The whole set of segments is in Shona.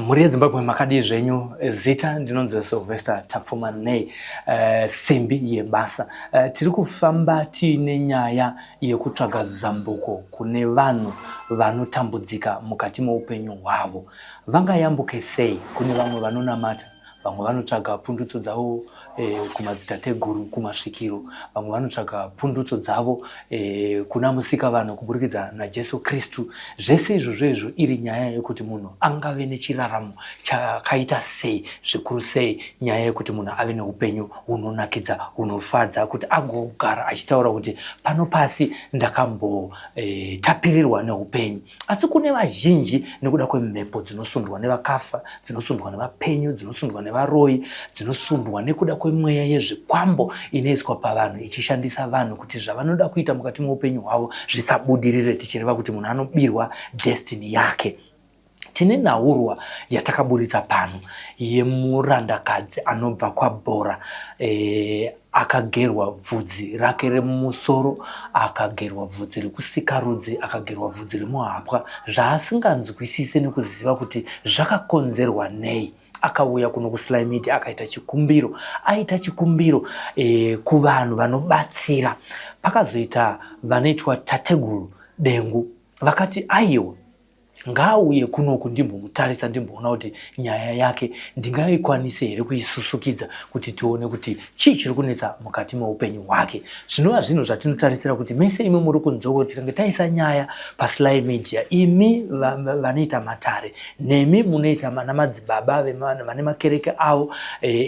Mhuri yeZimbabwe makadii zvenyu? Zita ndinonzi Sylvester Tapfumanei, simbi yebasa. Tiri kufamba tiine nyaya yekutsvaga zambuko kune vanhu vanotambudzika mukati meupenyu hwavo. Vangayambuke sei? Kune vamwe vanonamata, vamwe vanotsvaga pundutso dzavo kumadzitateguru, kumasvikiro, vamwe vanotsvaga pundutso dzavo kuna Musikavanhu kuburikidza naJesu Kristu. Zvese izvozvo izvo iri nyaya yekuti munhu angave nechiraramo chakaita sei, zvikuru sei nyaya yekuti munhu ave neupenyu hunonakidza, hunofadza, kuti agogara achitaura kuti pano pasi ndakambotapirirwa neupenyu. Asi kune vazhinji nekuda kwemhepo dzinosundwa nevakafa, dzinosundwa nevapenyu, dzinosundwa nevaroyi, dzinosundwa nekuda kwemweya yezvikwambo inoiswa pavanhu ichishandisa vanhu kuti zvavanoda kuita mukati meupenyu hwavo zvisabudirire, tichireva kuti munhu anobirwa destiny yake. Tine nhaurwa yatakaburitsa pano yemurandakadzi anobva kwaBhora akagerwa bvudzi rake remumusoro, akagerwa bvudzi rekusikarudzi, akagerwa bvudzi remuhapwa zvaasinganzwisise nekuziva kuti zvakakonzerwa nei. Akauya kuno kuSly Media akaita chikumbiro, aita chikumbiro kuvanhu vanobatsira. Pakazoita vanoitwa Tateguru Dengu vakati aiwa ngaauye kunoku ndimbomutarisa ndimboona kuti nyaya yake ndingaikwanise here kuisusukidza kuti tione kuti chii chiri kunetsa mukati meupenyu hwake, zvinova zvinhu zvatinotarisira kuti mese imi muri kunzoko tikange taisa nyaya paSly Media, imi vanoita matare nemi munoita namadzibaba vane makereke avo,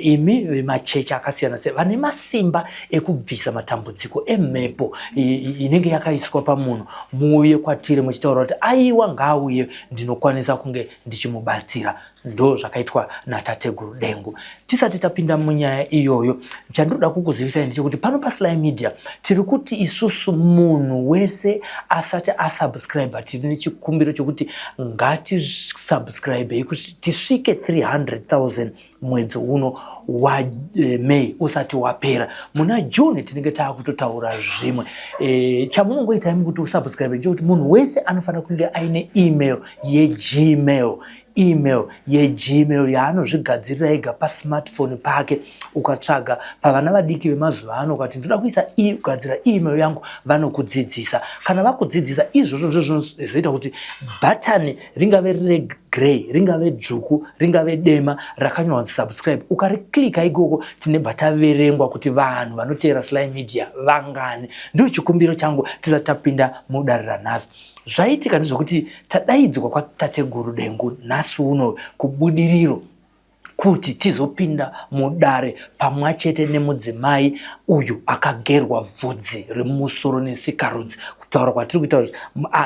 imi vemachechi akasiyana siyana vane masimba ekubvisa matambudziko emhepo inenge yakaiswa pamunhu, muuye kwatiri muchitaura kuti aiwa ngaauye ndinokwanisa kunge ndichimubatsira. Ndo zvakaitwa naTateguru Dengu. Tisati tapinda munyaya iyoyo, chandinoda kukuzivisai ndechekuti pano paSly Media tiri kuti isusu munhu wese asati asubscribe tiri nechikumbiro chekuti ngatisubscribei kuti tisvike 300,000 mwedzi uno waMay usati wapera. Muna June tinenge taakutotaura zvimwe. Chamunongoita imi kuti usubscribe ndechekuti munhu wese anofanira kunge aine email yeGmail, email yeGmail yaanozvigadzirira ega pasmartphone pake. Ukatsvaga pavana vadiki vemazuva ano ukati ndoda kuisa kugadzira email yangu, vanokudzidzisa. Kana vakudzidzisa izvozvo ndizvo zvinozoita kuti bhatani ringave riri grey, ringave dzvuku, ringave dema rakanyorwa kunzi subscribe, ukariklika ikoko tinebva taverengwa kuti vanhu vanoteera Sly Media vangani. Ndicho chikumbiro changu tisati tapinda mudare ranhasi. Zvaitika ndezvekuti tadaidzwa kwaTateguru Dengu nhasi uno kuBudiriro kuti tizopinda mudare pamwachete nemudzimai uyu akagerwa bvudzi remumusoro nesikarudzi. Kutaura kwatiri kuita kuti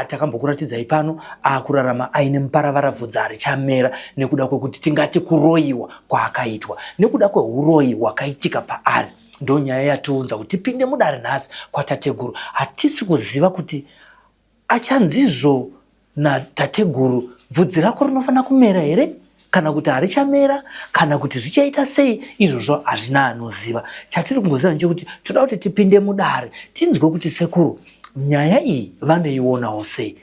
takambokuratidzai pano akurarama aine muparavara, bvudzi harichamera nekuda kwekuti tingati kuroyiwa kwaakaitwa nekuda kwehuroyi hwakaitika paari. Ndo nyaya yatiunza kuti tipinde mudare nhasi kwaTateguru. Hatisi kuziva kuti achanzizvo natateguru bvudzi rako rinofanira kumera here kana kuti harichamera kana kuti zvichaita sei, izvozvo hazvina anoziva. Chatiri kungoziva ndechekuti toda kuti tipinde mudare tinzwe kuti sekuru nyaya iyi vanoionawo sei.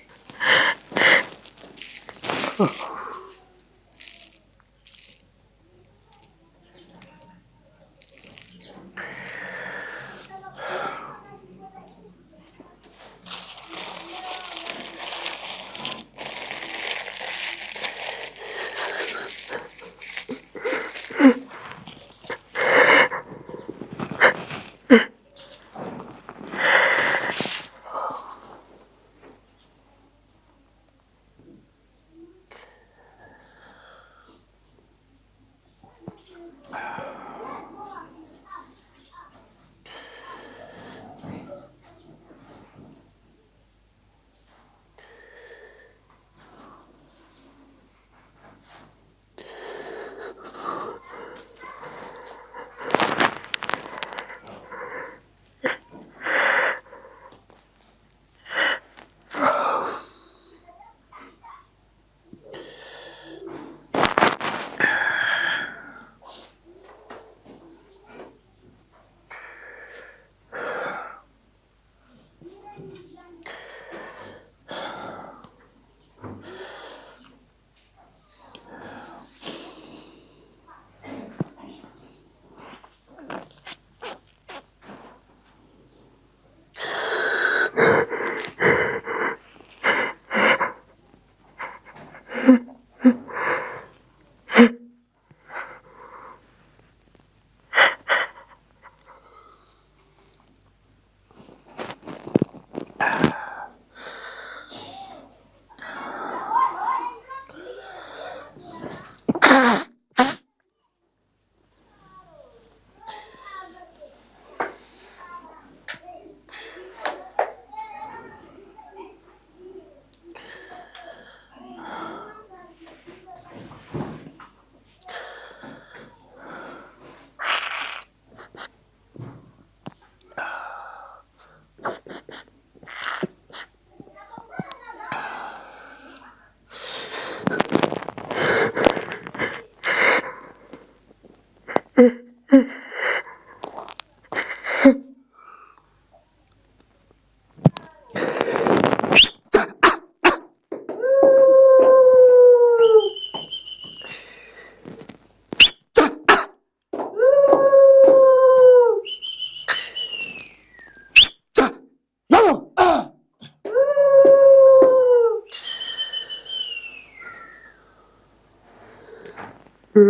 Kana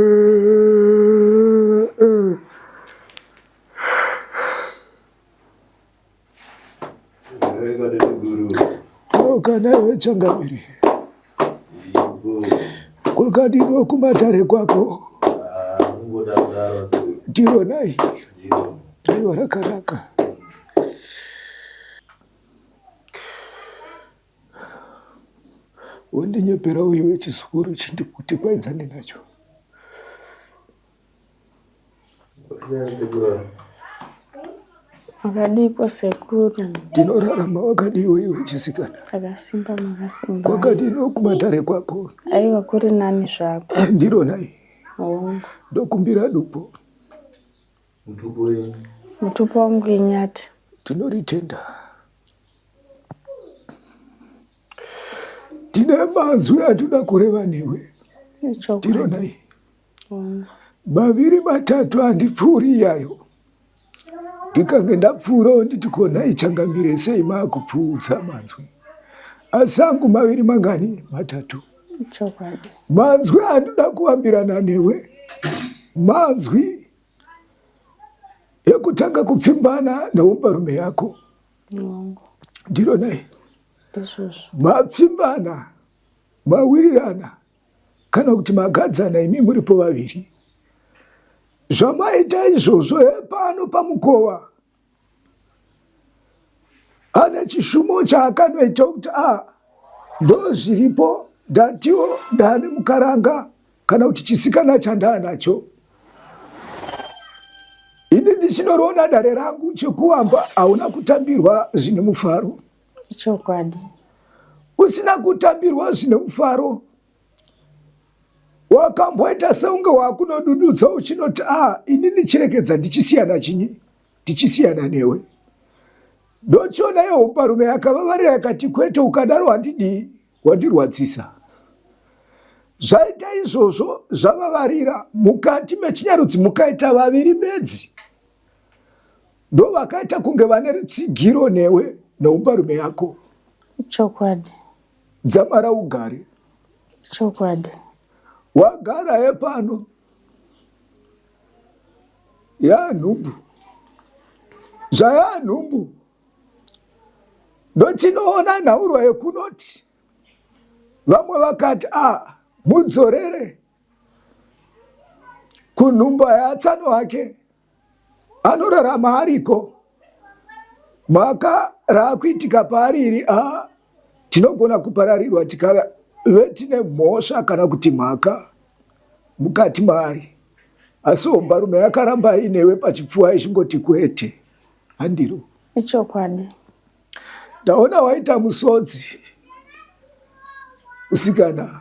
iwe changamire, kwakadini kumatare kwako? Ndiro nai, aiwa rakanaka. Wondinyepera uyu wechizukuru chindikuti kwaidzane nacho. Makadiiko sekuru? Ndinorarama wakadiwo iwe chisikana. Takasimba makasimba. Kwakadini kumatare kwako? Aiwa kuri nani zvako. Ndiro nai. Hongu. Ndokumbira dupo. Mutupo wenyu? Mutupo wangu inyati. Tinoritenda. Tine manzwi atinoda kureva newe. Ndiro nai. Maviri matatu handipfuuri iyayo. Ndikange ndapfuurawo nditi ko nhai changamire sei maakupfuudza manzwi. Asi angu maviri mangani? Matatu. Chokwadi. Manzwi andinoda kuambirana newe manzwi ekutanga kupfimbana neumbarume yako. Ndiro nai. Ndizvozvo. Mapfimbana, mawirirana kana kuti magadzana imi muripo vaviri. Zvamaita izvozvo hepano pamukova. Ane chishumo chaakanoita kuti a ndozviripo ndatiwo ndane mukaranga kana kuti chisikana chandaanacho. Ini ndichinoroona dare rangu chekuamba hauna kutambirwa zvine mufaro. Ichokwadi. Usina kutambirwa zvine mufaro wakamboita seunge wakunodududza uchinoti a ah, inini chirekedza ndichisiyana chinyi ndichisiyana newe ndochiona iyo hombarume yakavavarira yakati kwete ukadaro handidii wandirwadzisa zvaita izvozvo zvavavarira mukati mechinyarudzi mukaita vaviri bedzi ndovakaita kunge vane rutsigiro newe neumbarume yako chokwadi dzamara ugare chokwadi wagara hepano yanhumbu zvayanhumbu ndochinoona nhaurwa yekunoti vamwe vakati a ah, mudzorere kunhumba yatsano wake anorarama ariko mhaka raakuitika paari iri a tinogona kupararirwa tikave tine mhosva kana kuti mhaka mukati maari asi hombarume yakaramba inewe pachipfuwa ichingoti kwete handiro ichokwadi ndaona waita musodzi usikana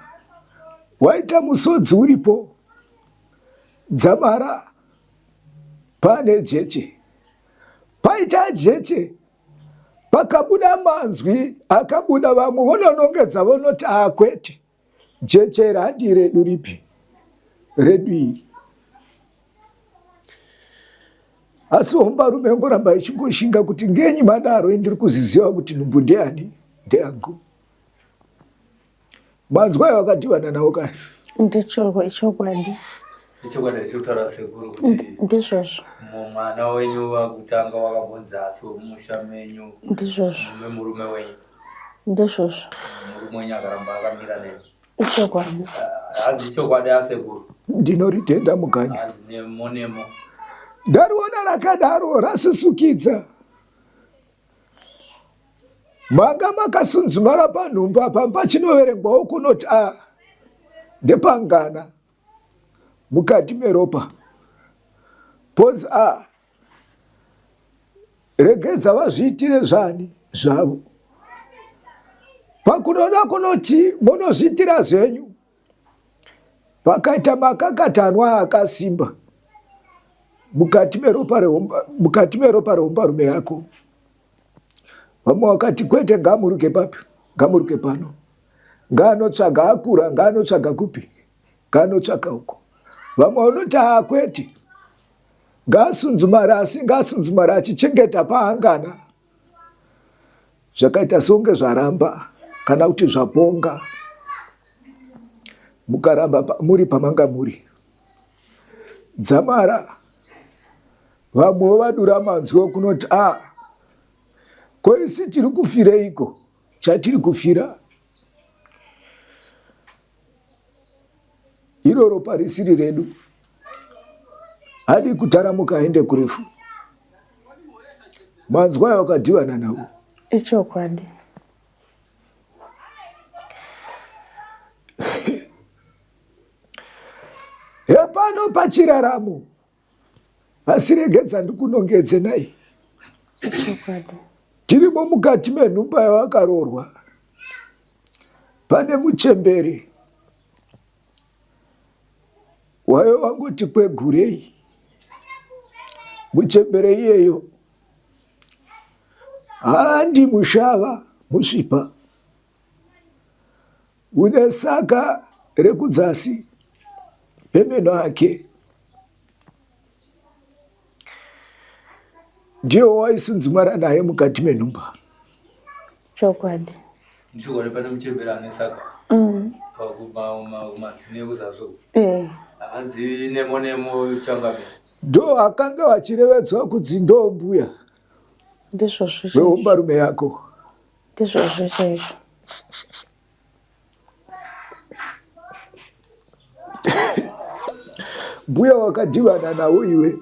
waita musodzi uripo dzamara pane jeche paita jeche pakabuda manzwi akabuda vamwe vononongedza vonoti akwete jeche randi redu ripi redu iri asi hombarume yongoramba ichingoshinga kuti ngenyi madaro indiri kuziziva kuti nhumbu ndeyani ndeyangu Manzwa ayo akadhibana nawo kani. Ndicho ichokwadi. Ichokwadi chekutaura sekuru kuti ndizvozvo. Mwana wenyu wakutanga wakabvunza asi wemumusha menyu. Ndizvozvo. Murume wenyu. Ndizvozvo. Murume wenyu akaramba akamira nemi. Ichokwadi. Hanzi ichokwadi asekuru. Ndinoritenda muganya. Hanzi nemo nemo. Ndariona rakadaro rasusukidza. Manga makasunzumara panhumbu apa pachinoverengwawo kunoti a ndepangana mukati meropa ponzi a regedza vazviitire zvani zvavo pakunoda kunoti munozviitira zvenyu Pakaita makakatanwa akasimba mukati meropa rehomba mukati meropa rehombarume yako. Vamwe vakati kwete, ngaamuruke papi, ngaamuruke pano, ngaanotsvaga akura, ngaanotsvaga kupi, ngaanotsvaga uko. Vamwe vanoti haa kwete, ngaasunzumare asi ngaasunzumare achichengeta paangana. Zvakaita songe zvaramba kana kuti zvaponga mukaramba muri pamanga muri. Dzamara vamwewo vadura manzwi okunoti a ah, ko isi tiri kufireiko chatiri kufira iro ropa risiri redu hadi kutaramuka aende kurefu manzwa ayo wakadhivana nawo ichokwadi Hepano pachiraramo asi regedza ndikunongedze nai. Chokwadi. Tirimo mukati menhumba yawakaroorwa. Pane muchembere wayo wangoti kwegurei. Muchembere iyeyo handi mushava musvipa. Une saka rekudzasi pemeno ake. Ndiye waisunzumara naye mukati menhumba. Chokwadi. Chokwadi pane muchembere ane saka. Pakumazino ekuzasi. Eh. Hanzi nemo nemo changamire. Ndo akanga vachirevedzwa kunzi ndo mbuya. Ndizvozvo. Vehombarume yako. Ndizvozvo chaizvo. Mbuya wakadhivana nawo iwe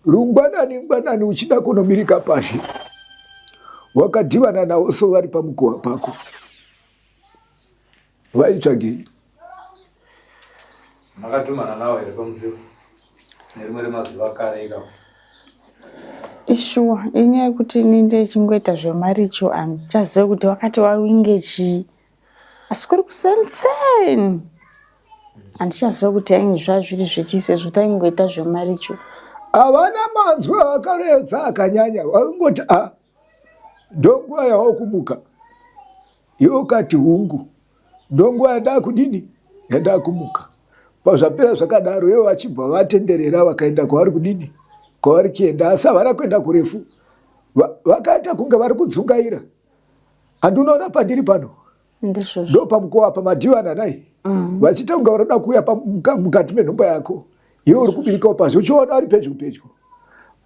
rungwanani ngwanani uchida kunomirika pazhe wakadhivana nawo so vari pamukuwa pako vaitsvagei Makatumana nawo here pamusiwo nerimwe remazuva kare ikako? Ishuwa inyaya yekuti ini ndechingoita zvemaricho handichazive kuti wakati wawinge chii asi kuri kusenseni handichaziva kuti ainge zvazviri zvechii sezvo taingoita zvemaricho. Havana manzwi avakareedza akanyanya vakangoti a ah, ndonguva yawakumuka iwe ukati hungu ndonguva yandakudini yandakumuka pazvapera zvakadaro ivo vachibva vatenderera vakaenda kwavari kudini kwavari kuenda asi havana kuenda kurefu vakaita kunge vari kudzungaira handiunoona pandiri pano ndo pamukova pamadhivana nai mm. vachiita kunge varikuda kuuya mukati menhumba yako iwe uri kubirikawo pasi uchiona vari pedyo pedyo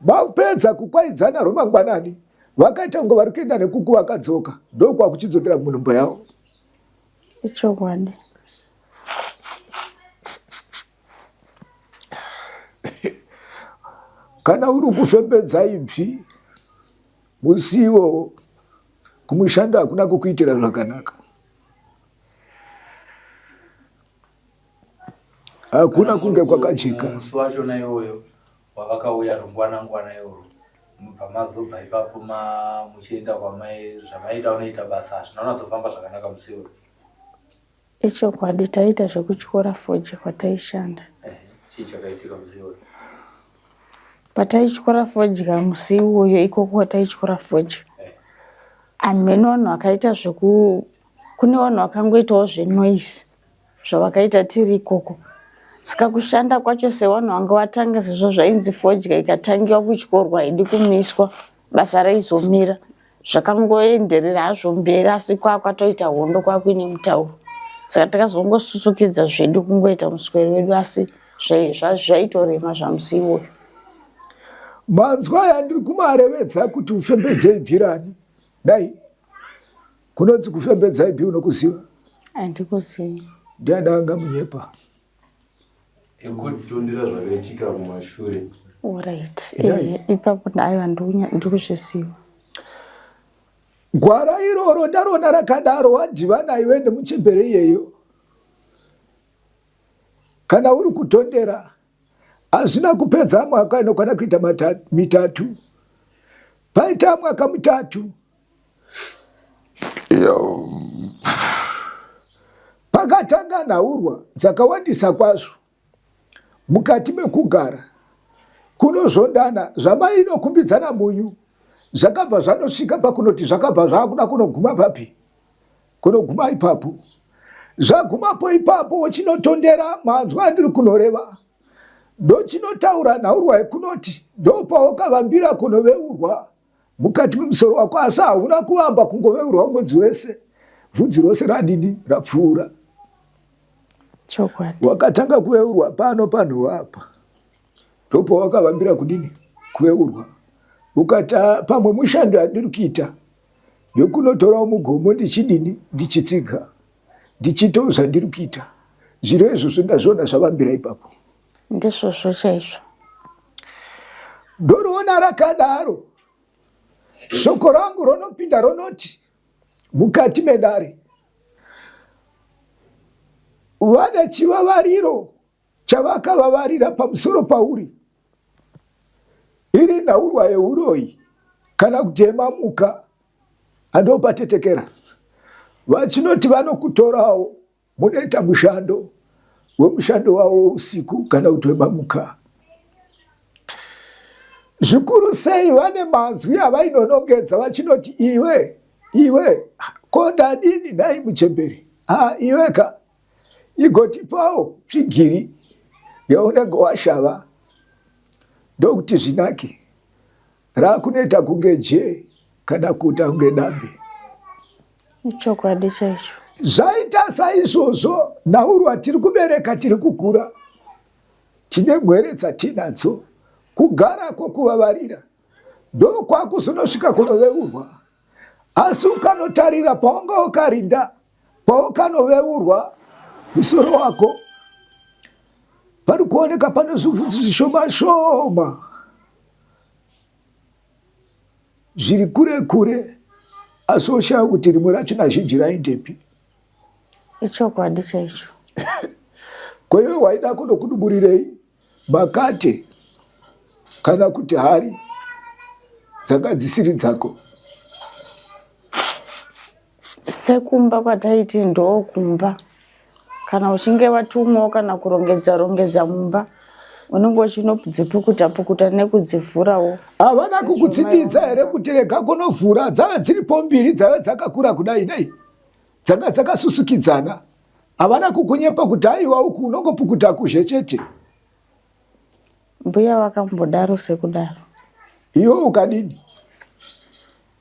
vapedza kukwaidzana rwemangwanani vakaita kunge vari kuenda nekuku vakadzoka ndokwakuchidzokera munhumba yavo ichokwadi kana uri kufembedza ibvi musi iwowo kumushando hakuna kukuitira zvakanaka hakuna kunge kwakajeka musi wachona iwoyo wavakauya rungwana ngwana iwoyo mubva mazobva ipapo muchienda kwamai zvamaida unoita basa hazvina unatsofamba zvakanaka musi iwoyo Ichokwadi taiita zvekutyora fodya kwataishanda. Eh, chii chakaitika musi iwoyo? Pataityora fodya musi iwoyo ikoko kwataityora fodya. Eh. Hameno vanhu vakaita zveku kune vanhu vakangoitawo zvenoise zvavakaita tiri ikoko. Saka kushanda kwacho sevanhu vanga vatanga sezvo zvainzi fodya ikatangiwa kutyorwa haidi kumiswa. Basa raizomira zvakangoenderera hazvo mberi asi kwakwatoita hondo kwakuine mutauro saka takazongosusukidza zvedu kungoita muswero wedu asi zvaitorema zvamusi iwoyo. Manzwi aya ndiri kumarevedza kuti ufembedze ibvi rani dai kunonzi kufembedza ibvi unokuziva? Handikuzivi. Ndiani angamunyepa? Kutondera zvakaitika kumashure. Alright. Eh, ipapo aiwa ndikuzviziva. Gwara iroro ndarona rakadaro wadhivana iwe nemuchembere iyeyo. Kana uri kutondera hazvina kupedza mwaka inokwana kuita mitatu. Paita mwaka mitatu Pakatanga nhaurwa dzakawandisa kwazvo mukati mekugara kunozvondana zvamai inokumbidzana munyu zvakabva zvanosvika pakunoti zvakabva zvakuda kunoguma papi kunoguma ipapo zvagumapo ipapo wochinotondera manzwa andiri kunoreva ndochinotaura nhaurwa yekunoti ndopawakavambira kunoveurwa mukati memusoro wako asi hauna kuvamba kungoveurwa mwedzi wese bvudzi rose radini rapfuura. Chokwadi. Wakatanga kuveurwa pano panhu apa. Ndopawakavambira kudini? Kuveurwa. Ukati ah, pamwe mushando yandiri kuita yokunotorawo mugomo ndichidini ndichitsiga ndichiitawo zvandiri kuita. Zviro izvozvo ndazviona zvavambira ipapo. Ndizvozvo chaizvo. Ndoriona rakadaro. Shoko rangu ronopinda ronoti mukati medare vane chivavariro chavakavavarira pamusoro pauri iri nhaurwa yeuroyi kana kuti yemamuka andopatetekera vachinoti vanokutorawo Munoita mushando wemushando wavo usiku kana kuti wemamuka. Zvikuru sei vane manzwi avainonongedza vachinoti iwe iwe ko ndadini nhai muchembere ha iwe ka igotipawo tsvigiri yaunenge washava ndokuti zvinake Rakunoita kunge jee kana kuita kunge dambe. Ichokwadi chaicho. Zvaita saizvozvo nhaurwa tiri kubereka tiri kukura tine mhwere dzatinadzo kugara kwokuvavarira ndokwakuzonosvika kunoveurwa asi ukanotarira paunga wakarinda paukanoveurwa musoro wako pari kuoneka pane zvivhudzi zvishoma shoma zviri kure kure asi oshaya kuti rimwe racho nazhinji raindepi ichokwadi chaicho ko iwe waida kunokuduburirei makate kana kuti hari dzanga dzisiri dzako Sekumba kwataiti ndokumba kana uchinge watumwawo kana kurongedza rongedza mumba unenge uchinodzipukuta pukuta nekudzivhurawo. Havana kukutsindidza here kuti rega kunovhura dzave dziripo mbiri dzave dzakakura kudai nei dzanga dzakasusukidzana havana kukunyepa kuti aiwa uku unongopukuta kuzhe chete. Mbuya vakambodaro sekudaro. Iwe ukadini?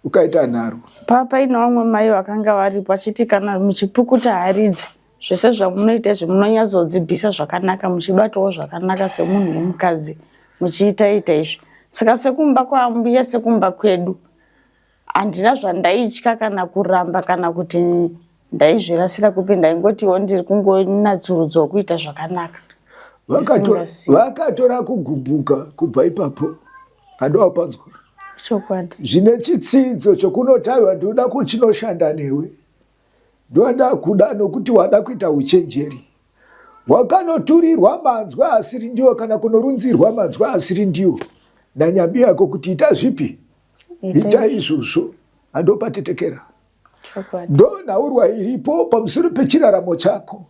Ukaita nharo. Pa paine vamwe mai vakanga varipo achiti kana muchipukuta haridzi zvese zvamunoita izvi munonyatsodzibvisa zvakanaka muchibatawo zvakanaka semunhu wemukadzi muchiita ita izvi. Saka sekumba kwaambuya sekumba kwedu handina zvandaitya kana kuramba kana kuti ndaizvirasira kupi ndaingotiwo ndiri kungonatsurudzawo kuita zvakanaka vakatora kugumbuka kubva ipapo handowapanzwa chokwadi zvine chitsidzo chokunotaiwa ndinoda kuchinoshanda newe ndoda kuda nokuti wada kuita uchenjeri wakanoturirwa manzwi asiri ndiwo kana kunorunzirwa manzwi asiri ndiwo nanyambi yako kuti ita zvipi ita izvozvo handopatetekera Ndonhaurwa iripo pamusoro pechiraramo chako.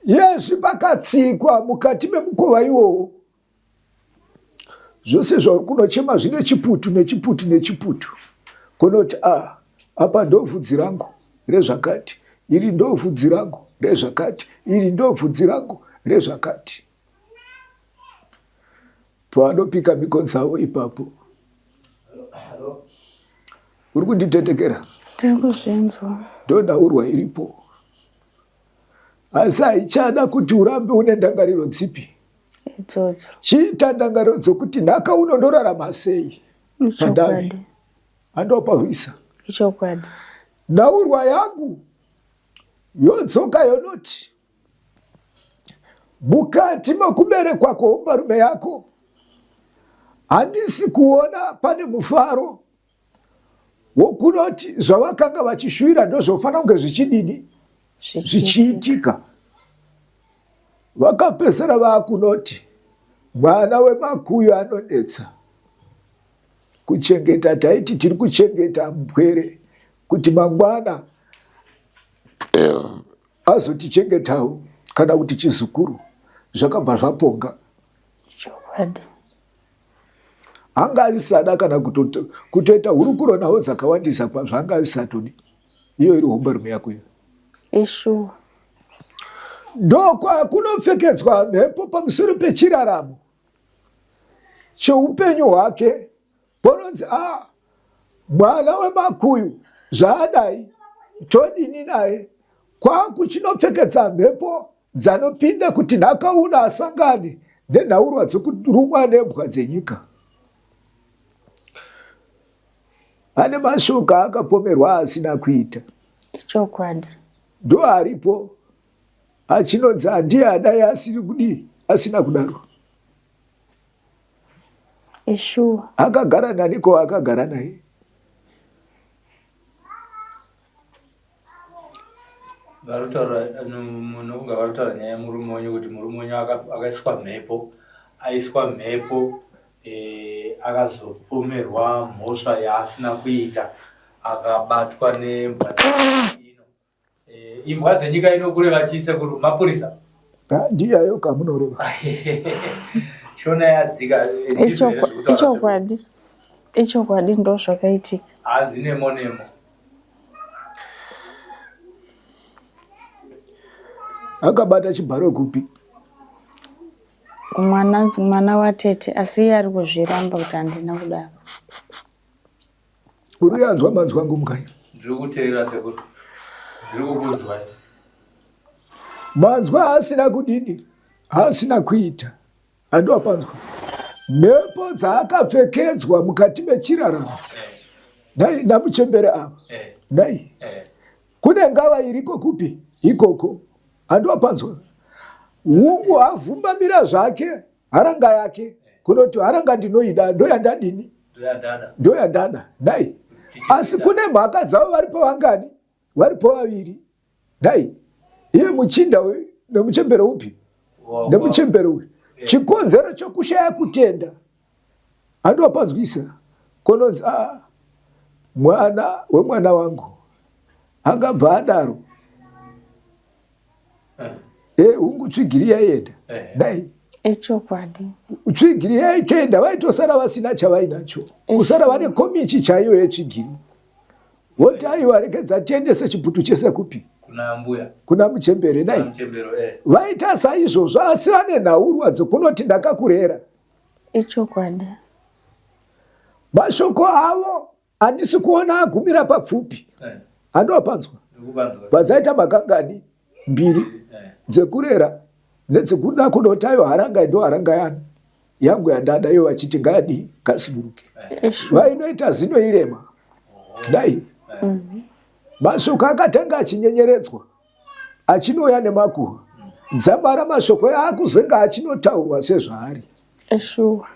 Yezvi pakatsikwa mukati memukova iwowo. Zvose zvauri kunochema zvine chiputu nechiputu nechiputu. Kunoti a ah, apa ndovhudzi rangu rezvakati, iri ndovhudzi rangu rezvakati, iri ndovhudzi rangu rezvakati. Pavanopika mhiko dzavo ipapo. Uri kunditetekera? Tiri kuzvinzwa. Ndonhaurwa iripo. Asi haichada kuti urambe une ndangariro dzipi? Idzodzo. Chiita ndangariro dzokuti nhaka uno ndorarama sei? Ichokwadi. Andopahwisa. Ichokwadi. Nhaurwa yangu yodzoka yonoti Mukati mekuberekwa kwehombarume yako handisi kuona pane mufaro wokunoti zvavakanga vachishuvira ndozvofanira kunge zvichidini zvichiitika. Vakapedzisira vakunoti mwana wemakuyu anonetsa kuchengeta, taiti tiri kuchengeta mupwere kuti mangwana azotichengetawo kana kuti chizukuru zvakabva zvaponga chokwadi anga asisada kana kutoita hurukuro nawo dzakawandisa kwazvo anga asisatodi iyo iri hombarume yako iyo ishuwa ndokwakunopfekedzwa mhepo pamusoro pechiraramo cheupenyu hwake Pononzi a ah, mwana wemakuyu zvaadai todini naye kwakuchinopfekedza mhepo Dzanopinda kuti nhakauna asangane nenhaurwa dzokurumwa nembwa dzenyika. Ane mashoko aakapomerwa aasina kuita. Ichokwadi. Ndoaripo achinonzi handiye adai asiri kudii asina kudaro. Ishuwa. Akagara naniko akagara naye? Varikutaura munonga varikutaura nyaya yemurume wenyu kuti murume wenyu akaiswa mhepo aiswa mhepo e, akazopomerwa mhosva yaasina kuita akabatwa nembwa ino e, imbwa dzenyika ino kureva chii sekuru mapurisa ndiyayo kamunoreva shona yadzika eh, ichokwadi ichokwadi ndozvakaitika hanzi nemo nemo Akabata chibharo kupi? Kumwana mwana watete asi iye ari kuzviramba kuti handina kudaro. Uri yanzwa manzwa angu mukai. Ndiri kuteerera sekuru. Ndiri kukunzwai. Manzwa asina kudini? Asina kuita. Handiwapanzwa mhepo dzaakapfekedzwa mukati mechiraramo nai namuchembere ava nai kune ngava iriko kupi ikoko handiwapanzwa hungu avhumbamira zvake haranga yake kunoti haranga ndinoida ndoyandadini ndoyandada nai asi kune mhaka dzavo varipo vangani varipo vaviri Dai iye muchinda uyu nemuchembere upi nemuchembere uyu eh. chikonzero chokushaya kutenda andopanzwisa kononzi a ah, mwana wemwana wangu angabva adaro eh. eh hungu tsvigiri yaienda eh. dai Ichokwadi. Tsvigiri yaitoenda vaitosara vasina chavainacho. Kusara vane komichi chaiyo yetsvigiri. Voti aiwa rekedza tiendese chibhutu chese kupi? Kuna mbuya. Kuna muchembere dai. Muchembero eh. Vaita saizvozvo asi vane nhaurwa dzokunoti ndakakurera. Ichokwadi. Mashoko avo handisi kuona agumira papfupi eh. handiwapanzwa vadzaita makangani mbiri eh. dzekurera nedzekuda kunotayo haranga ndo haranga yani yangu yandada iyo vachiti ngayadii ngasiburuke eh. vainoita zino irema dai mhm. mashoko akatanga achinyenyeredzwa achinouya nemakuhwa dzamara mashoko yaakuzenge achinotaurwa sezvaari Shuwa.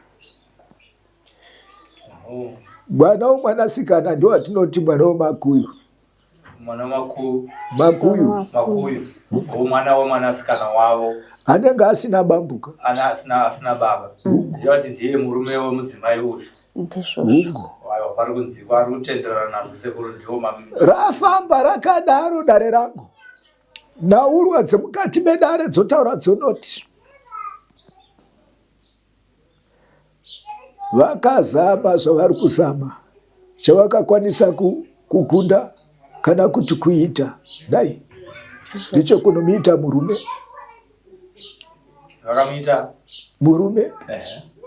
Mwana womwanasikana ndo atinoti mwana wemakuyu. Mwana makuyu. Makuyu. Makuyu. Mwana wemwanasikana wavo. Anenge asina bambuka. Ana asina asina baba. Ndiye kuti ndiye murume wemudzimai uyu. Ndizvozvo. Aiwa pari kunzikwa ari kutenderana nazvo sekuru ndiwo mami. Rafamba rakadaro dare rangu. Nhaurwa dzemukati medare dzotaura dzonoti vakazama zvavari kuzama chavakakwanisa kukunda kana kuti kuita dai ndichokunomuita murume vakamuita murume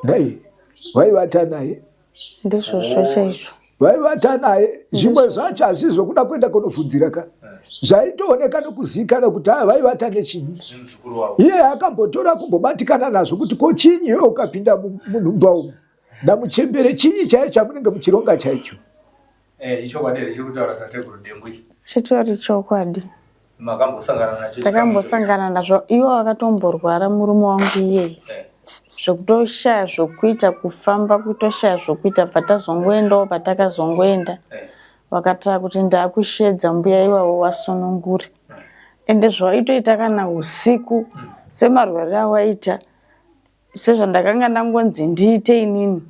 dai vaivata naye ndizvozvo chaizvo vaivata naye zvimwe zvacho asi zvokuda kuenda kunobvunzira ka zvaitooneka nokuziikana kuti aya vaivata nechinyi iye akambotora kumbobatikana nazvo kuti ko chinyi iwe ukapinda munhumba umu namuchembere chinyi chaicho chamunenge muchironga chaicho eh, ichokwadi here chiri kutaura tateguru dengu ichi chitori chokwadi Makambosangana nacho? Takambosangana nazvo. Iwo akatomborwara murume wangu iyeye eh. zvekutoshaya zvokuita kufamba kutoshaya zvokuita bva tazongoendawo patakazongoenda eh. vakataa kuti ndakushedza mbuya iwawo wasunungure eh. ende zvawaitoita kana usiku semarwarire awaita sezvandakanga ndangonzi ndiite inini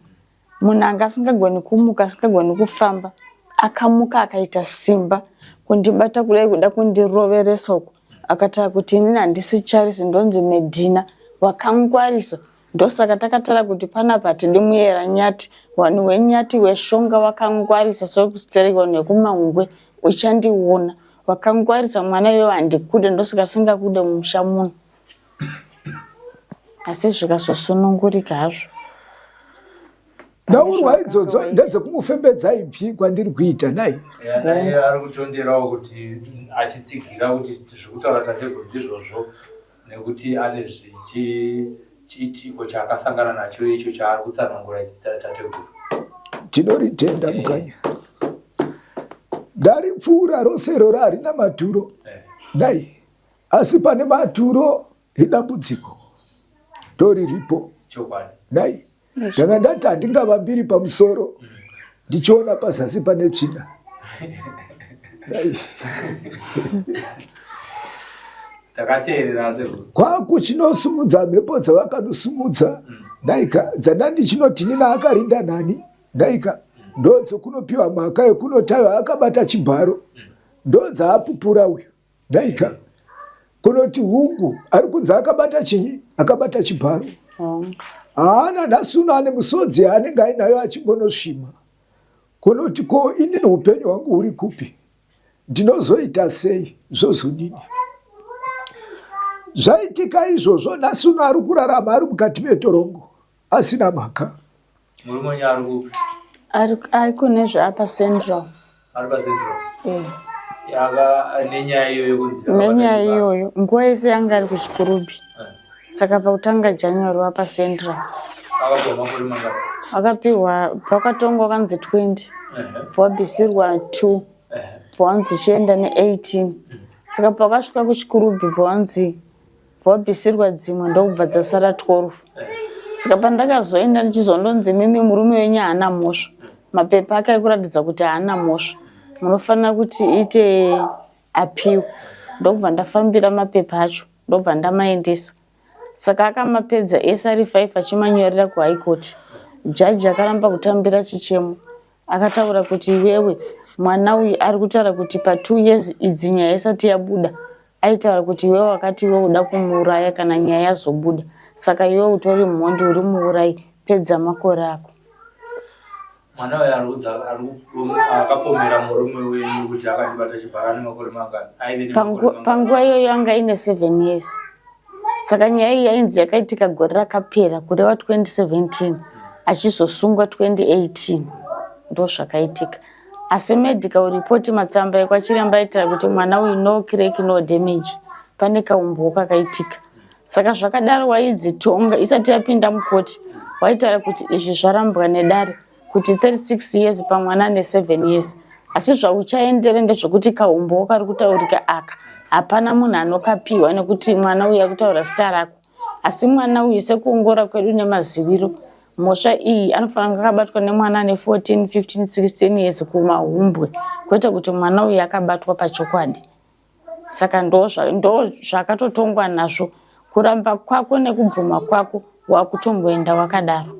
Munhu anga asingagoni kumuka asingagoni kufamba akamuka akaita simba kundibata kudai kuda kundiroveresa uku akataura kuti inini handisi Charisi ndonzi Medina wakangwarisa ndosaka takatara kuti panapa hatidi muyera nyati vanhu wenyati weshonga wakangwarisa sokustereki vanhu vekumangwe uchandiona wakangwarisa mwana iwewe handikude ndosaka singakude mumusha muno asi zvikazosunungurika hazvo Nhaurwa idzodzo ndedzekumufembedza ibvi kwandiri kuita nhai. Naye ari kutonderawo kuti achitsigira kuti zviri kutaura tateguru ndizvozvo. Nekuti ane chiitiko chaakasangana nacho icho chaari kutsanangura tateguru. Tinoritenda Mukanya. Ndaripfuura rose iroro harina maturo. Dai asi pane maturo idambudziko ndoriripo. Chokwadi. Dai ndanga ndati handingavambiri pamusoro ndichiona pazasi pane tsvina. Dai. Takateerera sekuru. Kwakuchinosumudza mhepo dzavakanosumudza ndaika dzandandichinoti nina akarinda nani ndaika ndodzokunopiwa mhaka yekunotayo akabata chibharo ndodzaapupura uyu ndaika kunoti hungu ari kunzi akabata chinyi akabata chibharo haana nhasi uno ane musodzi yaanenge ainayo achingonosvima kunoti ko inini upenyu hwangu huri kupi ndinozoita sei zvozodini zvaitika izvozvo nhasi uno ari kurarama ari mukati metorongo asina mhaka Murume wenyu ari kupi? Ari kune zvaapa Central. Ari paCentral. Eh. Yaka nenyaya iyoyo kunzi Nenyaya iyoyo nguva yese yanga ari kuChikurubi. Eh. Saka pakutanga January wapa Central. Akapiwa makore mangani? Akapiwa pakatongwa kanzi 20. Ehe. Bva 2. Ehe. Bva wanzi chienda ne 18. Saka pakasvika kuChikurubi bva wanzi Vabvisirwa dzimwe ndokubva dzasara 12. Saka pandakazoenda ndichizondonzi mimi murume wenyu haana mhosva. Mapepa ake aikuratidza kuti haana mhosva. Munofanira kuti ite appeal. Ndokubva ndafambira mapepa acho ndobva ndamaendesa. Saka akamapedza ese ari 5 achimanyorera kuHigh Court. Jaji akaramba kutambira chichemo. Akataura kuti iwewe mwana uyu ari kutaura kuti pa 2 years idzi nyaya isati yabuda aitaura kuti iwewe wakati iwe uda kumuuraya kana nyaya yazobuda saka iwe utori mhondi uri muurayi pedza makore ako. Mwana uyu ari akapomera murume wenyu kuti akandibata chibharo ane makore mangani? Aive nemakore mangani? Panguva iyoyo anga aine 7 years. Saka nyaya iyi yainzi yakaitika gore rakapera kureva 2017 achizosungwa 2018 ndozvakaitika. Asi medical report matsamba ekwachiremba aitaura kuti mwana uyu no crack no damage pane kaumbowo kakaitika. Saka zvakadaro waidzi tonga isati yapinda mukoti waitaura kuti izvi zvarambwa nedare kuti 36 years pamwana ane 7 years asi zvauchaendera ndezvekuti kaumbowo kari kutaurika aka hapana munhu anokapiwa nekuti mwana uyu akutaura zita rako asi mwana uyu sekuongora kwedu nemaziviro mhosva iyi anofanira kunge akabatwa nemwana ane 14 15 16 years kumahumbwe kwete kuti mwana uyu akabatwa pachokwadi Saka ndozvakatotongwa nazvo kuramba kwako nekubvuma kwako wakutongoenda wakadaro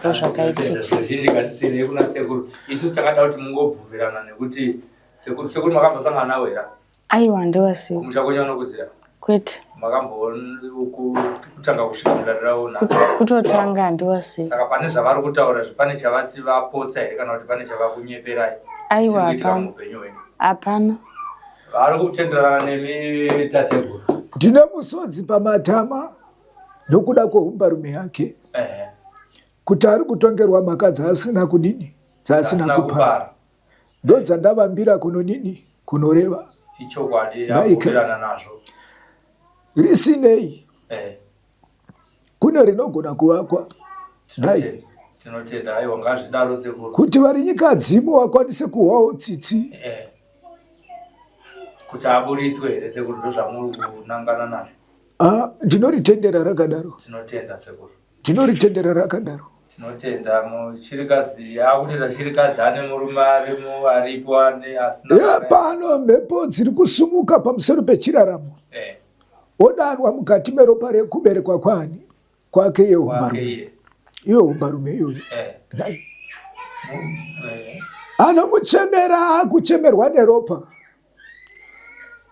ndozvakaitika. Zvizhinji ngatisiyirei kuna sekuru isusu takada kuti mungobvumirana nekuti sekuru sekuru makambosangana navo here? Aiwa handivasivi. Kumusha kwenyu vanokuziva? Kwete. Makambokutanga kusvika mudare ravo nhasi? Kutotanga handiwasivi. Saka pane zvavari kutaura izvi pane chavati vapotsa here kana kuti pane chavakunyeperai? Aiwa hapana. Muupenyu hwenyu? Hapana. Vari kutenderana nemi tateguru. Ndine musodzi pamatama nokuda kwehumbarume yake Ehe. kuti ari kutongerwa mhaka dzaasina kudini dzaasina Asina kupara kupara. ndodzandavambira kunodini kunoreva Ichokwadi Naika. abvumirana nazvo. risinei Eh. kune rinogona kuvakwa Dai. Tinotenda aiwa ngazvidaro sekuru. Kuti vari nyika dzimu vakwanise kuhwawo tsitsi. Eh. Kuti aburitswe here sekuru ndozvamuri kunangana nazvo. Ah, ndinoritendera rakadaro. Tinotenda sekuru. Ndinoritendera rakadaro. Tinotenda muchirikadzi akutoita chirikadzi ane murume arimo aripo ane asina. Yeah, pano mhepo dziri kusumuka pamusoro pechiraramo. Eh. Odanwa mukati meropa rekuberekwa kwani? Kwake iye hombarume. Iye hombarume iyoyo. Eh. Dai. Eh. Anomuchemera akuchemerwa neropa.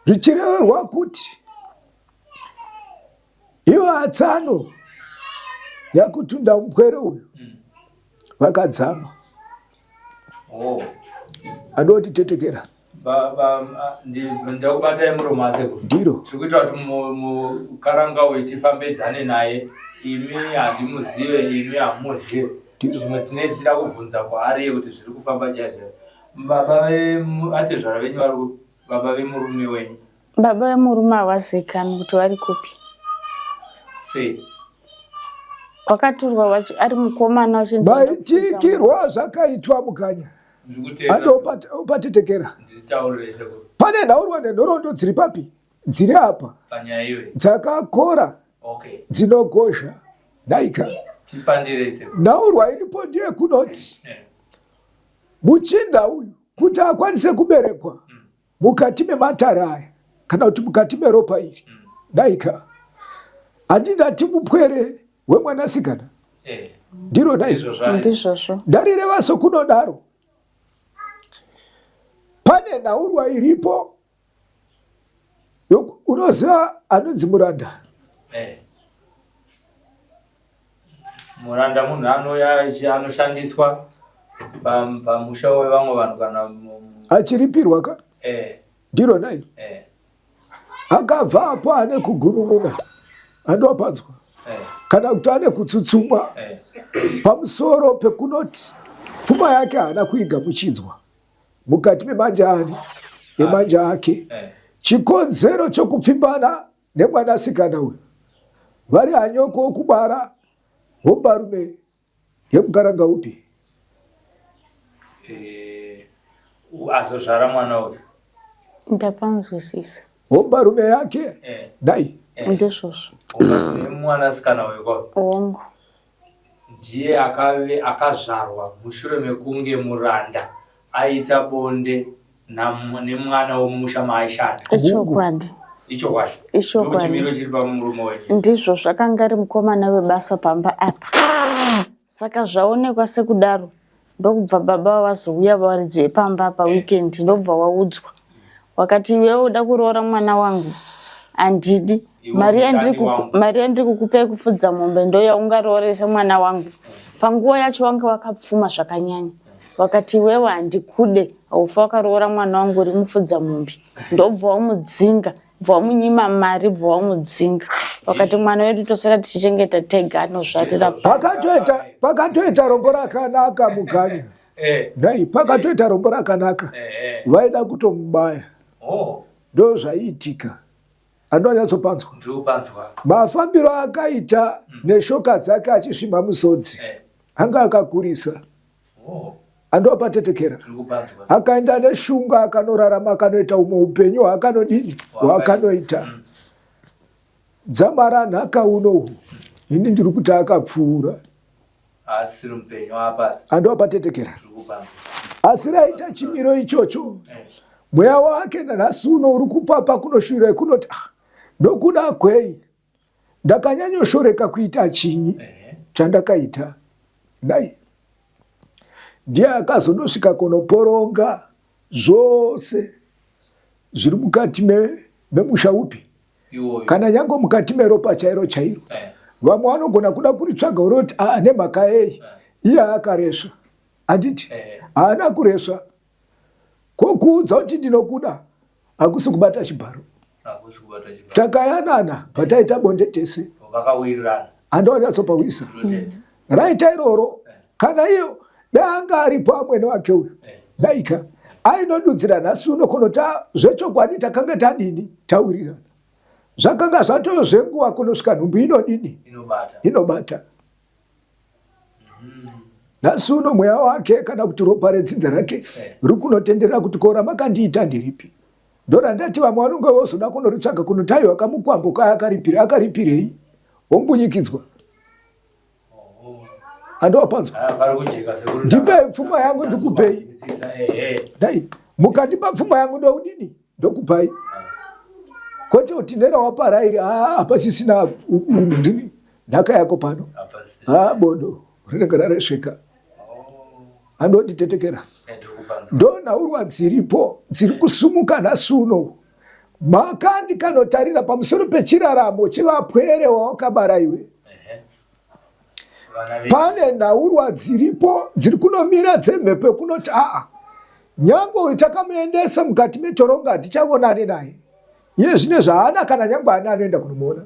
Zvichireverwa kuti iyo atsano yakutunda mupwere uyu vakadzama. Oh. Anoti tetekera. Ndakubatai muromo asekuru. Ndiro. Tiri kuita kuti mukaranga uyu tifambidzane naye. Imi handimuzive, imi hamuzive. Zvimwe tinenge tichida kubvunza kwaari kuti zviri kufamba chaizvo. Baba atezvara venyu vari baba vemurume wenyu. Baba vemurume havazikanwi kuti vari kupi. Sei? Wakatorwa ari mukomana vachinzi Maitikirwa zvakaitwa mukanya. Andopatetekera. Pane nhaurwa nenhoroondo dziri papi? Dziri apa. Dzakakora. Okay. Dzinogozha. Naika. Nhaurwa iripo ndiye kunoti. Eh. Muchinda uyu kuti akwanise kuberekwa. Mukati mematare aya kana kuti mukati meropa iri daika handingati mupwere wemwanasikana eh. ndiro dai ndizvozvo ndarireva sokunodaro pane nhaurwa iripo unoziva anonzi muranda eh. Muranda munhu anouya anoshandiswa pamusha wevamwe vanhu kana achiripirwa ka eh. Ndiro nai eh. Akabva apo ane kugunun'una andopanzwa eh. Kana kuti ane kutsutsumwa eh. Pamusoro pekunoti pfuma yake haana kuigamuchidzwa mukati memanja ani emanja ake eh. Chikonzero chokupfimbana nemwanasikana uyu vari hanyoko wokubara hombarume yemukaranga upi? Eh, azozvara mwana uyu Ndapanzwisisa. Hombarume yake eh. Dai eh. Ndizvozvo. Mwanasikana uyu ko Hongu. Ndiye akave akazvarwa mushure mekunge muranda aita bonde nemwana womumusha maaishanda. Ichokwadi. Ichokwadi. Ichokwadi. Chimiro chiri pamurume wenyu. Ndizvo zvakanga ari mukomana webasa pamba apa. Saka zvaonekwa sekudaro ndokubva baba vazouya varidzi vepamba apa weekend ndobva waudzwa. Wakati iwewe uda kuroora mwana wangu handidi. Mari yandiri kukupa yekufudza mombe ndoyaungaroorese mwana wangu. Panguva yacho wanga wakapfuma zvakanyanya. Vakati iwewe handikude haufa wakaroora mwana wangu uri mufudza mombe. Ndobva wamudzinga, bva wamunyima mari bva wamudzinga. Vakati mwana wedu tosara tichichengeta tega anozvarira. Pakatoita pakatoita rombo rakanaka mukanya. Eh. Dai pakatoita rombo rakanaka. Eh. Vaida kutomubaya. Oh. Ndozvaiitika. Andonyatsopanzwa. Ndinopanzwa. Mafambiro akaita neshoka dzake achisvimha musodzi. Eh. Anga akakurisa. Oh. Andopatetekera. Ndinopanzwa. Akaenda neshunga akanorarama akanoita umwe upenyu hwaakanodini hwaakanoita. Dzamara nhaka unohu ini ndiri kuti akapfuura. Asiri mupenyu apasi. Andopatetekera. Ndinopanzwa. Asi raita chimiro ichocho Eh. mweya wake nanhasi uno uri kupapa kunoshuvira kunoti ah, nokuda kwei ndakanyanyoshoreka kuita chinyi Eh. chandakaita dai ndiye akazonosvika kunoporonga zvose zviri mukati memusha upi Iwoyo. kana nyange mukati meropa chairo chairo Eh. vamwe vanogona kuda kuritsvaga uroti aa nemhaka yei iye akaresva handiti Eh. haana kuresva kokuudza kuti ndinokuda hakusi kubata chibharo Hakusi kubata chibharo. Takayanana pataita bonde tese. Vakawirirana. Andonyatsopaurisa. Raita iroro kana iyo dai anga aripo amwene wake uyu daika ainodudzira nhasi uno kunota zvechokwadi takanga tadini tawirirana zvakanga zvatove zvenguva kunosvika nhumbu inodini Inobata. inobata nhasi uno mweya wake kana kuti ropa redzinza rake eh. riri kunotenderera kuti ko ramakandiita ndiripi ndorandati vamwe vanonge vozoda kunoritsvaga kunoti aiwa kamukwambo kaya akaripira akaripirei wombunyikidzwa andowapanzwa ndipei pfuma yangu ndikupei dai mukandipa pfuma yangu ndoudini ndokupai kwete kuti nerawaparairi haa hapasisina ndini nhaka yako pano haa bodo rinenge raresveka andonditetekera ndonhaurwa dziripo dziri kusumuka nhasi uno mhaka ndikanotarira pamusoro pechiraramo chevapwere wawakabara iwe pane nhaurwa dziripo dziri kunomira dzemhepo yekunoti aa nyange uyu takamuendesa mukati metoronga hatichaonani naye iye zvine zvaana kana nyange ani anoenda kunomuona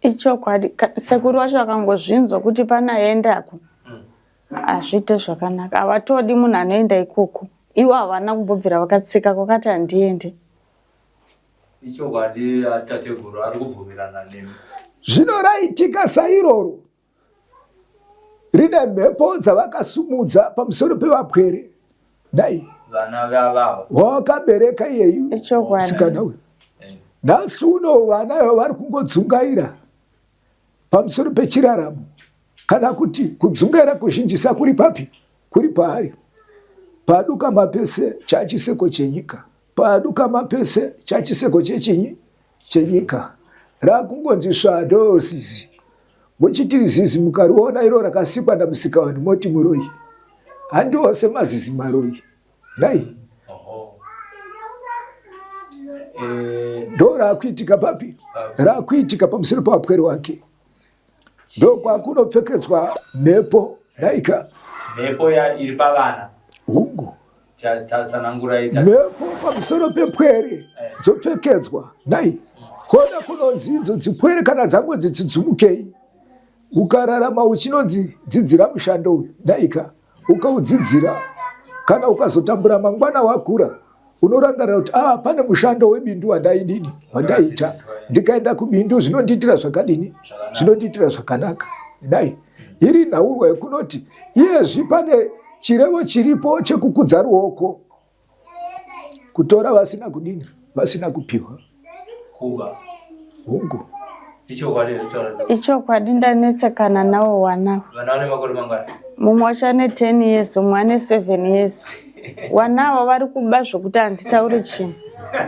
Ichokwadi sekuru vacho vakangozvinzwa kuti panaendako hazviite zvakanaka havatodi munhu anoenda ikoko ivo havana kumbobvira vakatsika kwakati handiendi. Ichokwadi tateguru ari kubvumirana nemi. Zvino raitika sairoro rine mhepo dzavakasumudza pamusoro pevapwere dai vana vavavo wakabereka iyeyu sikana uyu eh. nhasi uno vana ivo vari kungodzungaira pamusoro pechiraramo kana kuti kudzungaira kuzhinjisa kuri papi kuri paari paduka mapese chachiseko chenyika paduka mapese chachiseko chechinyi chenyika rakungonzi svado zizi muchitiri zizi mukariona iro rakasikwa namusika vanhu moti muroyi handi ose mazizi maroyi nai eh. ndo rakuitika papi rakuitika pamusoro pavapwere wake ndokwakunopfekedzwa mhepo naika mhepo iri pavana hungu mhepo pamusoro pepwere eh. dzopfekedzwa nai kona kunonzi idzo dzipwere kana dzangonzi dzidzumukei ukararama uchinonzi dzidzira mushando uyu naika ukaudzidzira kana ukazotambura mangwana wakura unorangarira kuti ah, pane mushando webindu wandaidini wandaita ndikaenda kubindu zvinondiitira zvakadini zvinondiitira zvakanaka dai iri nhaurwa yekunoti iyezvi pane chirevo chiripo chekukudza ruoko kutora vasina kudini vasina kupiwa kuba hungu ichokwadi ndanetsekana nawo wana mumwe wacho ane 10 years umwe ane 7 years wanawo vari kuba zvokuti handitauri chinhu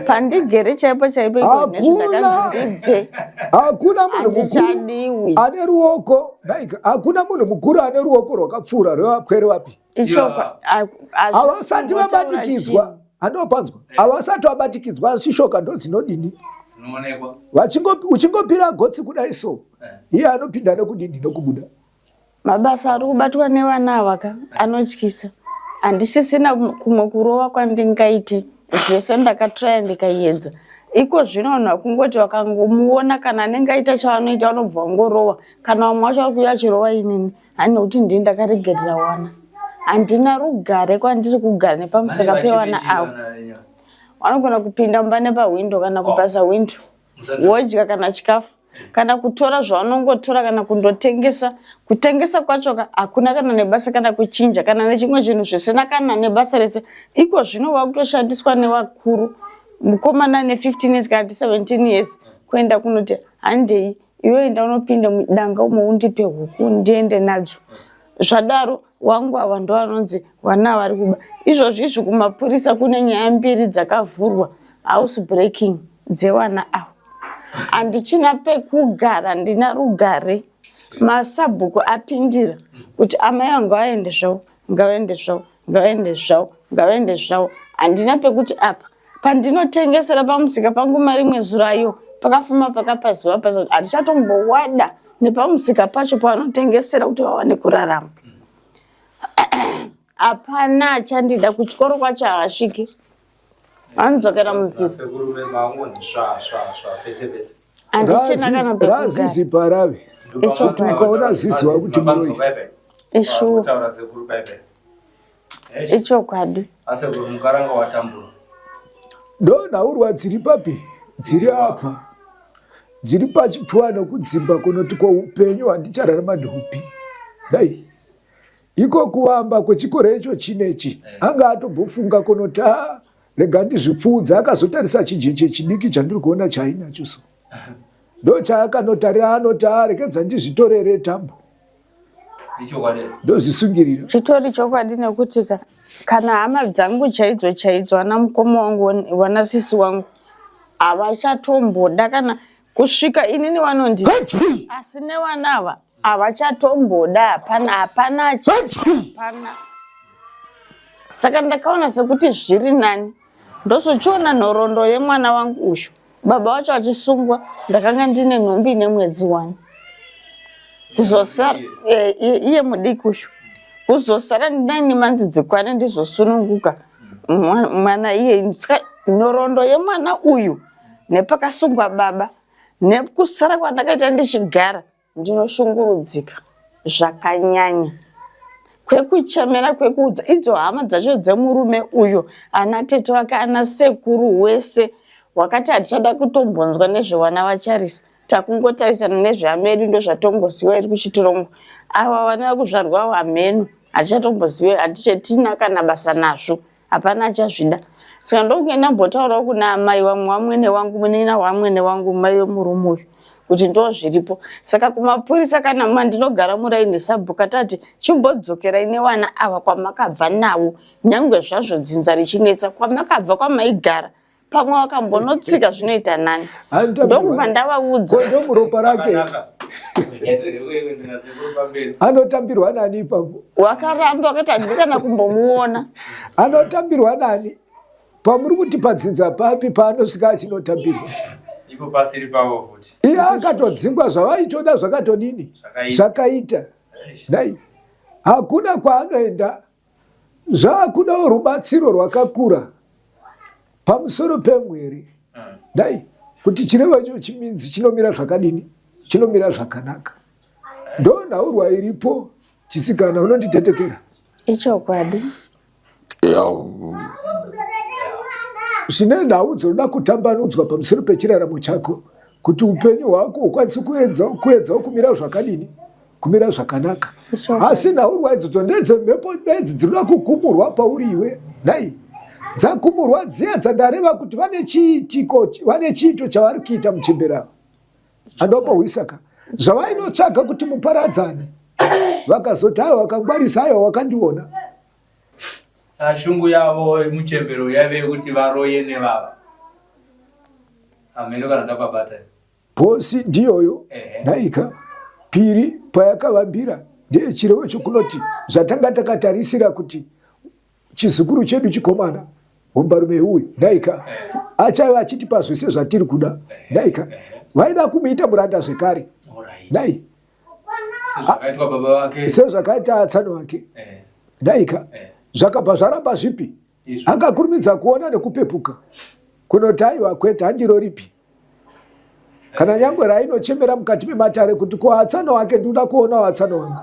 pandigere chaipo chaipo ikozvinezvindakanzi hakuna munhu mukuru ane ruoko hakuna munhu mukuru ane ruoko rwakapfuura rwevapwere vapi havasati vabatikidzwa andopanzwa eh. havasati vabatikidzwa asi shoka ndo dzinodini uchingopira gotsi kudai so eh. iye anopinda nekudini nokubuda mabasa ari kubatwa nevana ava ka anotyisa handisisina kumwe kurova kwandingaite zvese ndakatraya ndikaiedza iko zvino vanhu vakungoti vakangomuona kana anenge aita chavanoita vanobva vangorowa kana vamwe vacho vari kuuya achirova inini Hani nekuti ndini ndakaregerera wana. Handina rugare kwandiri kugara nepamusaka pewana avo. Vanogona kupinda mumba nepahwindo kana kubhaza oh. windo. Wodya kana chikafu kana kutora zvavanongotora kana kundotengesa. Kutengesa kwacho ka hakuna kana nebasa kana kuchinja kana nechimwe chinhu zvisina kana nebasa rese. Iko zvino wakutoshandiswa nevakuru. Mukomana ane 15 years kana 17 years kuenda kunoti handei Iwe enda unopinda mudanga umo undipe huku ndiende nadzo. Zvadaro wangu ava ndovanonzi vana vari kuba. Izvozvi izvi kumapurisa kune nyaya mbiri dzakavhurwa house breaking dzevana ava. Handichina pekugara, handina rugare. Masabhuku apindira kuti amai vangu vaende zvavo, ngavaende zvavo, ngavaende zvavo, ngavaende zvavo. Handina pekuti apa pandinotengesera pamusika pangu marimwe zuro ayo pakafuma pakapaziva pasa handichatombowada nepamusika pacho pavanotengesera kuti vawane kurarama hapana achandida kuchikoro kwacho havasviki vanodzokera munzira handichina kana razizi paravi ukaona zizi wakuti muroyi ishuwa ichokwadi ndo nhaurwa dziri papi dziri apa dziri pachipfuva nokudzimba kunoti ko upenyu handichararama ndehupi dai iko kuvamba kwechikoro icho chinechi eh. anga atombofunga kunoti a rega ndizvipfuudza akazotarisa chijeche chidiki chandiri kuona chainacho so ndo chaakanotarira anoti a rekedza ndizvitorere tambo ndozvisungirira chitori chokwadi nekuti ka kana hama dzangu chaidzo chaidzo ana mukoma wangu vana sisi wangu havachatomboda kana kusvika inini vanondi asi nevana ava havachatomboda hapana hapana hapana saka ndakaona sekuti zviri nani ndozochiona nhoroondo yemwana wangu uyu baba wacho achisungwa ndakanga ndine nhumbi ine mwedzi wani kuzosara eh, iye mudiki uyu kuzosara ndinaine manzi dzikwane ndizosununguka mwana iye nhoroondo yemwana uyu nepakasungwa baba nekusara kwandakaita ndichigara Ndinoshungurudzika zvakanyanya kwekuchemera kwekuudza idzo hama dzacho dzemurume uyo ana tete wake ana sekuru wese Wakati hatichada kutombonzwa nezvevana vaCharisi takungotarisana nezvehama yedu ndozvatongoziva iri kuchitirongo. Ava vana vakuzvarwa avo hameno hatichatombozive hatichatina kana basa nazvo hapana achazvida. Saka ndokunge ndambotaurawo kuna amai vamwe vamwene wangu munin'ina wamwene wangu mai vemurume uyu kuti ndozviripo. Saka kumapurisa kana mandinogara muraini sabhuka tati chimbodzokerai nevana ava kwamakabva navo nyangwe zvazvo dzinza richinetsa kwamakabva kwamaigara pamwe wakambonotsika zvinoita nani ndokubva ndavaudza ndomuropa rake anotambirwa nani ipapo wakaramba wakati handidi kana kumbomuona anotambirwa nani pamuri kuti padzinza papi paanosvika achinotambirwa ipo pasiri pavo futi iye akatodzingwa zvavaitoda zvakatodini zvakaita dai hakuna kwaanoenda Zvakudawo rubatsiro rwakakura pamusoro pemweri dai kuti chirevo icho chiminzi chinomira zvakadini chinomira zvakanaka ndo nhaurwa iripo chisikana unonditetekera ichokwadi zvine nhau dzinoda kutambanudzwa pamusoro pechiraramo chako kuti upenyu hwako ukwanise kuedzawo kumira zvakadini kumira zvakanaka asi nhaurwa idzodzo ndedzemhepo bedzi dzinoda kukumurwa pauri iwe nhai dzakumurwa dziya dzandareva kuti vane chiitiko vane chiito chavari kuita muchembere ava andopohwisaka zvavainotsvaga kuti muparadzane vakazoti aiwa wakangwarisa aiwa wakandiona Shungu yavo muchembero yaive yekuti varoye nevava hameno kana ndapabata Posi ndiyoyo nhaika piri payakavambira ndiye chirevo chokunoti zvatanga takatarisira kuti chizukuru chedu chikomana hombarume uyu nhaika achave achitipa zvese zvatiri kuda nhaika vaida kumuita muranda zvekare nhai sezvakaita atsano vake nhaika zvakabva zvaramba zvipi Akakurumidza kuona nekupepuka kunoti aiwa kwete handiro ripi kana nyangwe rainochemera mukati mematare kuti ko atsano wake ndikuda kuonawo atsano wangu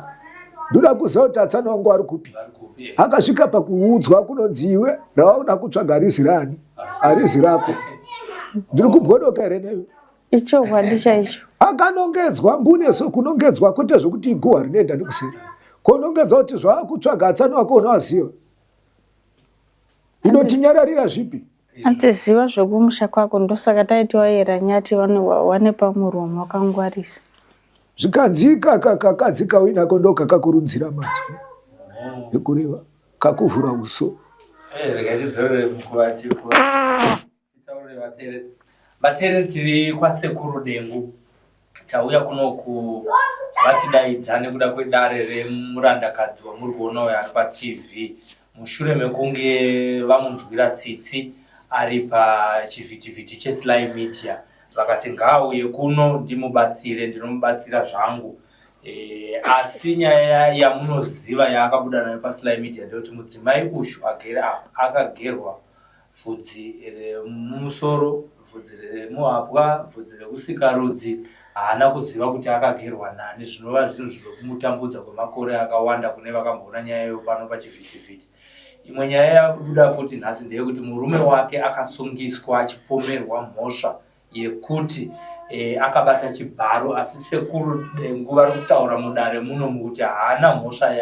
ndoda kuziva kuti atsano wangu ari kupi akasvika pakuudzwa kunonzi iwe rawauda kutsvaga rizi raani harizi rako ndiri kubwodoka here newe ichokwadi chaicho akanongedzwa mbune so kunongedzwa kwete zvekuti iguhwa rinoenda nekuseri konongedzwa kuti zvaakutsvaga atsano wako unoaziva Unotinyararira zvipi? Atiziva zvekumusha kwako ndosaka taiti wayera nyati wane pamuromo wakangwarisa. Zvikanzi kakadzi kauinako ndokakakurunzira mazwi ekureva kakuvhura uso. Eh, regai tidzorere mukuvati titaurire vateereri. Vateereri tiri kwasekuru Dengu. Tauya kunoku vatidaidza nekuda kwedare remurandakadzi wamuri kuona uyo ari paTV mushure mekunge vamunzwira tsitsi ari pachivhitivhiti cheSly Media vakati ngaauye kuno ndimubatsire ndinomubatsira zvangu e, asi nyaya yamunoziva yaakabuda nayo paSly Media ndeyekuti mudzimai uyu agere apa akagerwa Bvudzi remumusoro, bvudzi remuhapwa, bvudzi rekusikarudzi haana kuziva kuti akagerwa nani zvinova zvinhu zviri kumutambudza kwemakore akawanda kune vakamboona nyaya iyoyo pano pachivhitivhiti. Imwe nyaya yabuda futi nhasi ndeyekuti murume wake akasungiswa achipomerwa mhosva yekuti e, akabata chibharo asi sekuru Dengu vari kutaura mudare muno mukuti haana mhosva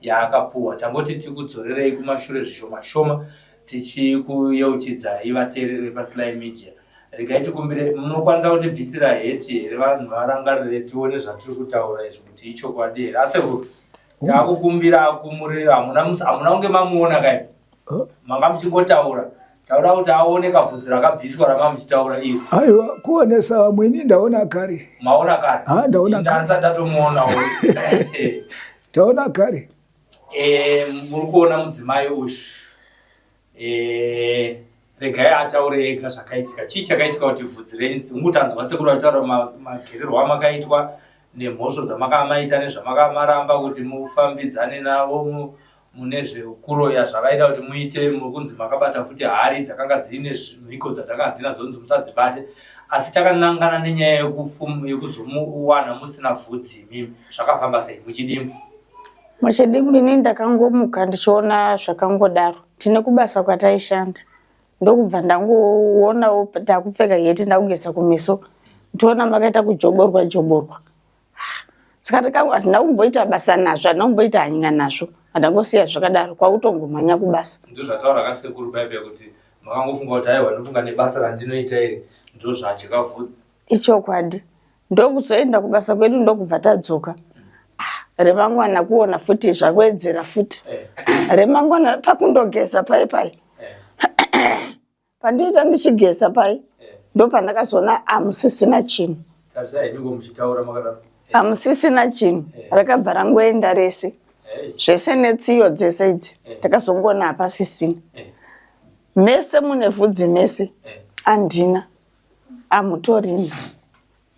yaakapuhwa. Tangoti tikudzorerei kumashure zvishoma shoma tichikuyeuchidzai vateereri vepaSly Media. Regai tikumbire, munokwanisa kutibvisira heti here vanhu varangarire tione zvatiri kutaura izvi kuti ichokwadi here? Asekuru, takukumbira akumure hamuna hamuna kunge mamuona kai manga muchingotaura taura kuti aone kabvudzi rakabviswa rama muchitaura iri aiwa kuonesa vamwe ini ndaona kare maona kare ha ndaona kare ndandisati ndatomuonawo taona kare eh, muri kuona mudzimai uyu Eh, regai ataure ega zvakaitika. Chii chakaitika kuti vhudzi renyu ungutanzwa sekuru vachitaura magererwo amakaitwa nemhosvo dzamakamaita nezvamakamaramba kuti mufambidzane navo mune zvekuroya zvavaida kuti muite muri kunzi makabata futi hari dzakanga dziine mhiko dzadzakanga dzinadzo kunzi musadzibate asi takanangana nenyaya yekuzomuwana musina vhudzi imimi zvakafamba sei muchidimbu Muchidimbu ini ndakangomuka ndichiona zvakangodaro. Tine kubasa kwataishanda. Ndokubva ndangoonawo takupfeka heti ndakugeza kumeso ndoona makaita kujoborwa joborwa. Saka ndika handina kumboita basa nazvo handina kumboita hanya nazvo handangosiya zvakadaro kwakutongomhanya kubasa. Ndozvataura kasekuru paipe kuti makangofunga kuti aiwa ndofunga nebasa randinoita iri ndozvadya vhudzi. Ichokwadi. Ndokuzoenda kubasa kwedu ndokubva tadzoka. Ah, remangwana kuona futi zvakuwedzera futi. Eh. Remangwana pakundogeza pai pai. Eh. Pandiita ndichigeza pai eh. ndopandakazoona amusisina chinhu. Amusisina chinhu. Rakabva rangoenda rese. Zvese netsiyo dzese idzi ndakazongoona hapasisina. Mese mune vhudzi mese andina. Amutorina.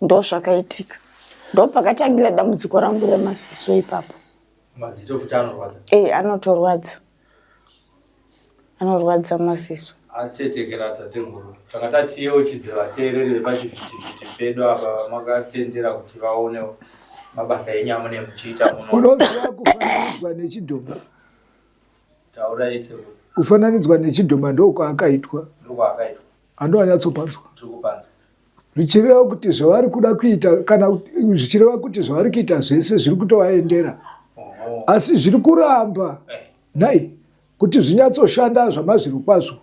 Ndozvakaitika. Ndopakatangira dambudziko rangu remaziso ipapo. Maziso futi anorwadza? Eh, anotorwadza. Anorwadza maziso. Atetekera tateguru. Tanga tatiyeuchidze vateereri vepachivhitivhiti pedu apa vamakatendera kuti vaonewo mabasa enyu amune muchiita muno. Unoziva kufananidzwa nechidhoma. Taurai sekuru. Kufananidzwa nechidhoma ndokwaakaitwa. Ndokwaakaitwa. Handowanyatsopanzwa. Zvichireva kuti zvavari kuda kuita kana zvichireva kuti zvavari kuita zvese zviri kutovaendera. Asi zviri kuramba eh. nhai kuti zvinyatsoshanda zvamazviro kwazvo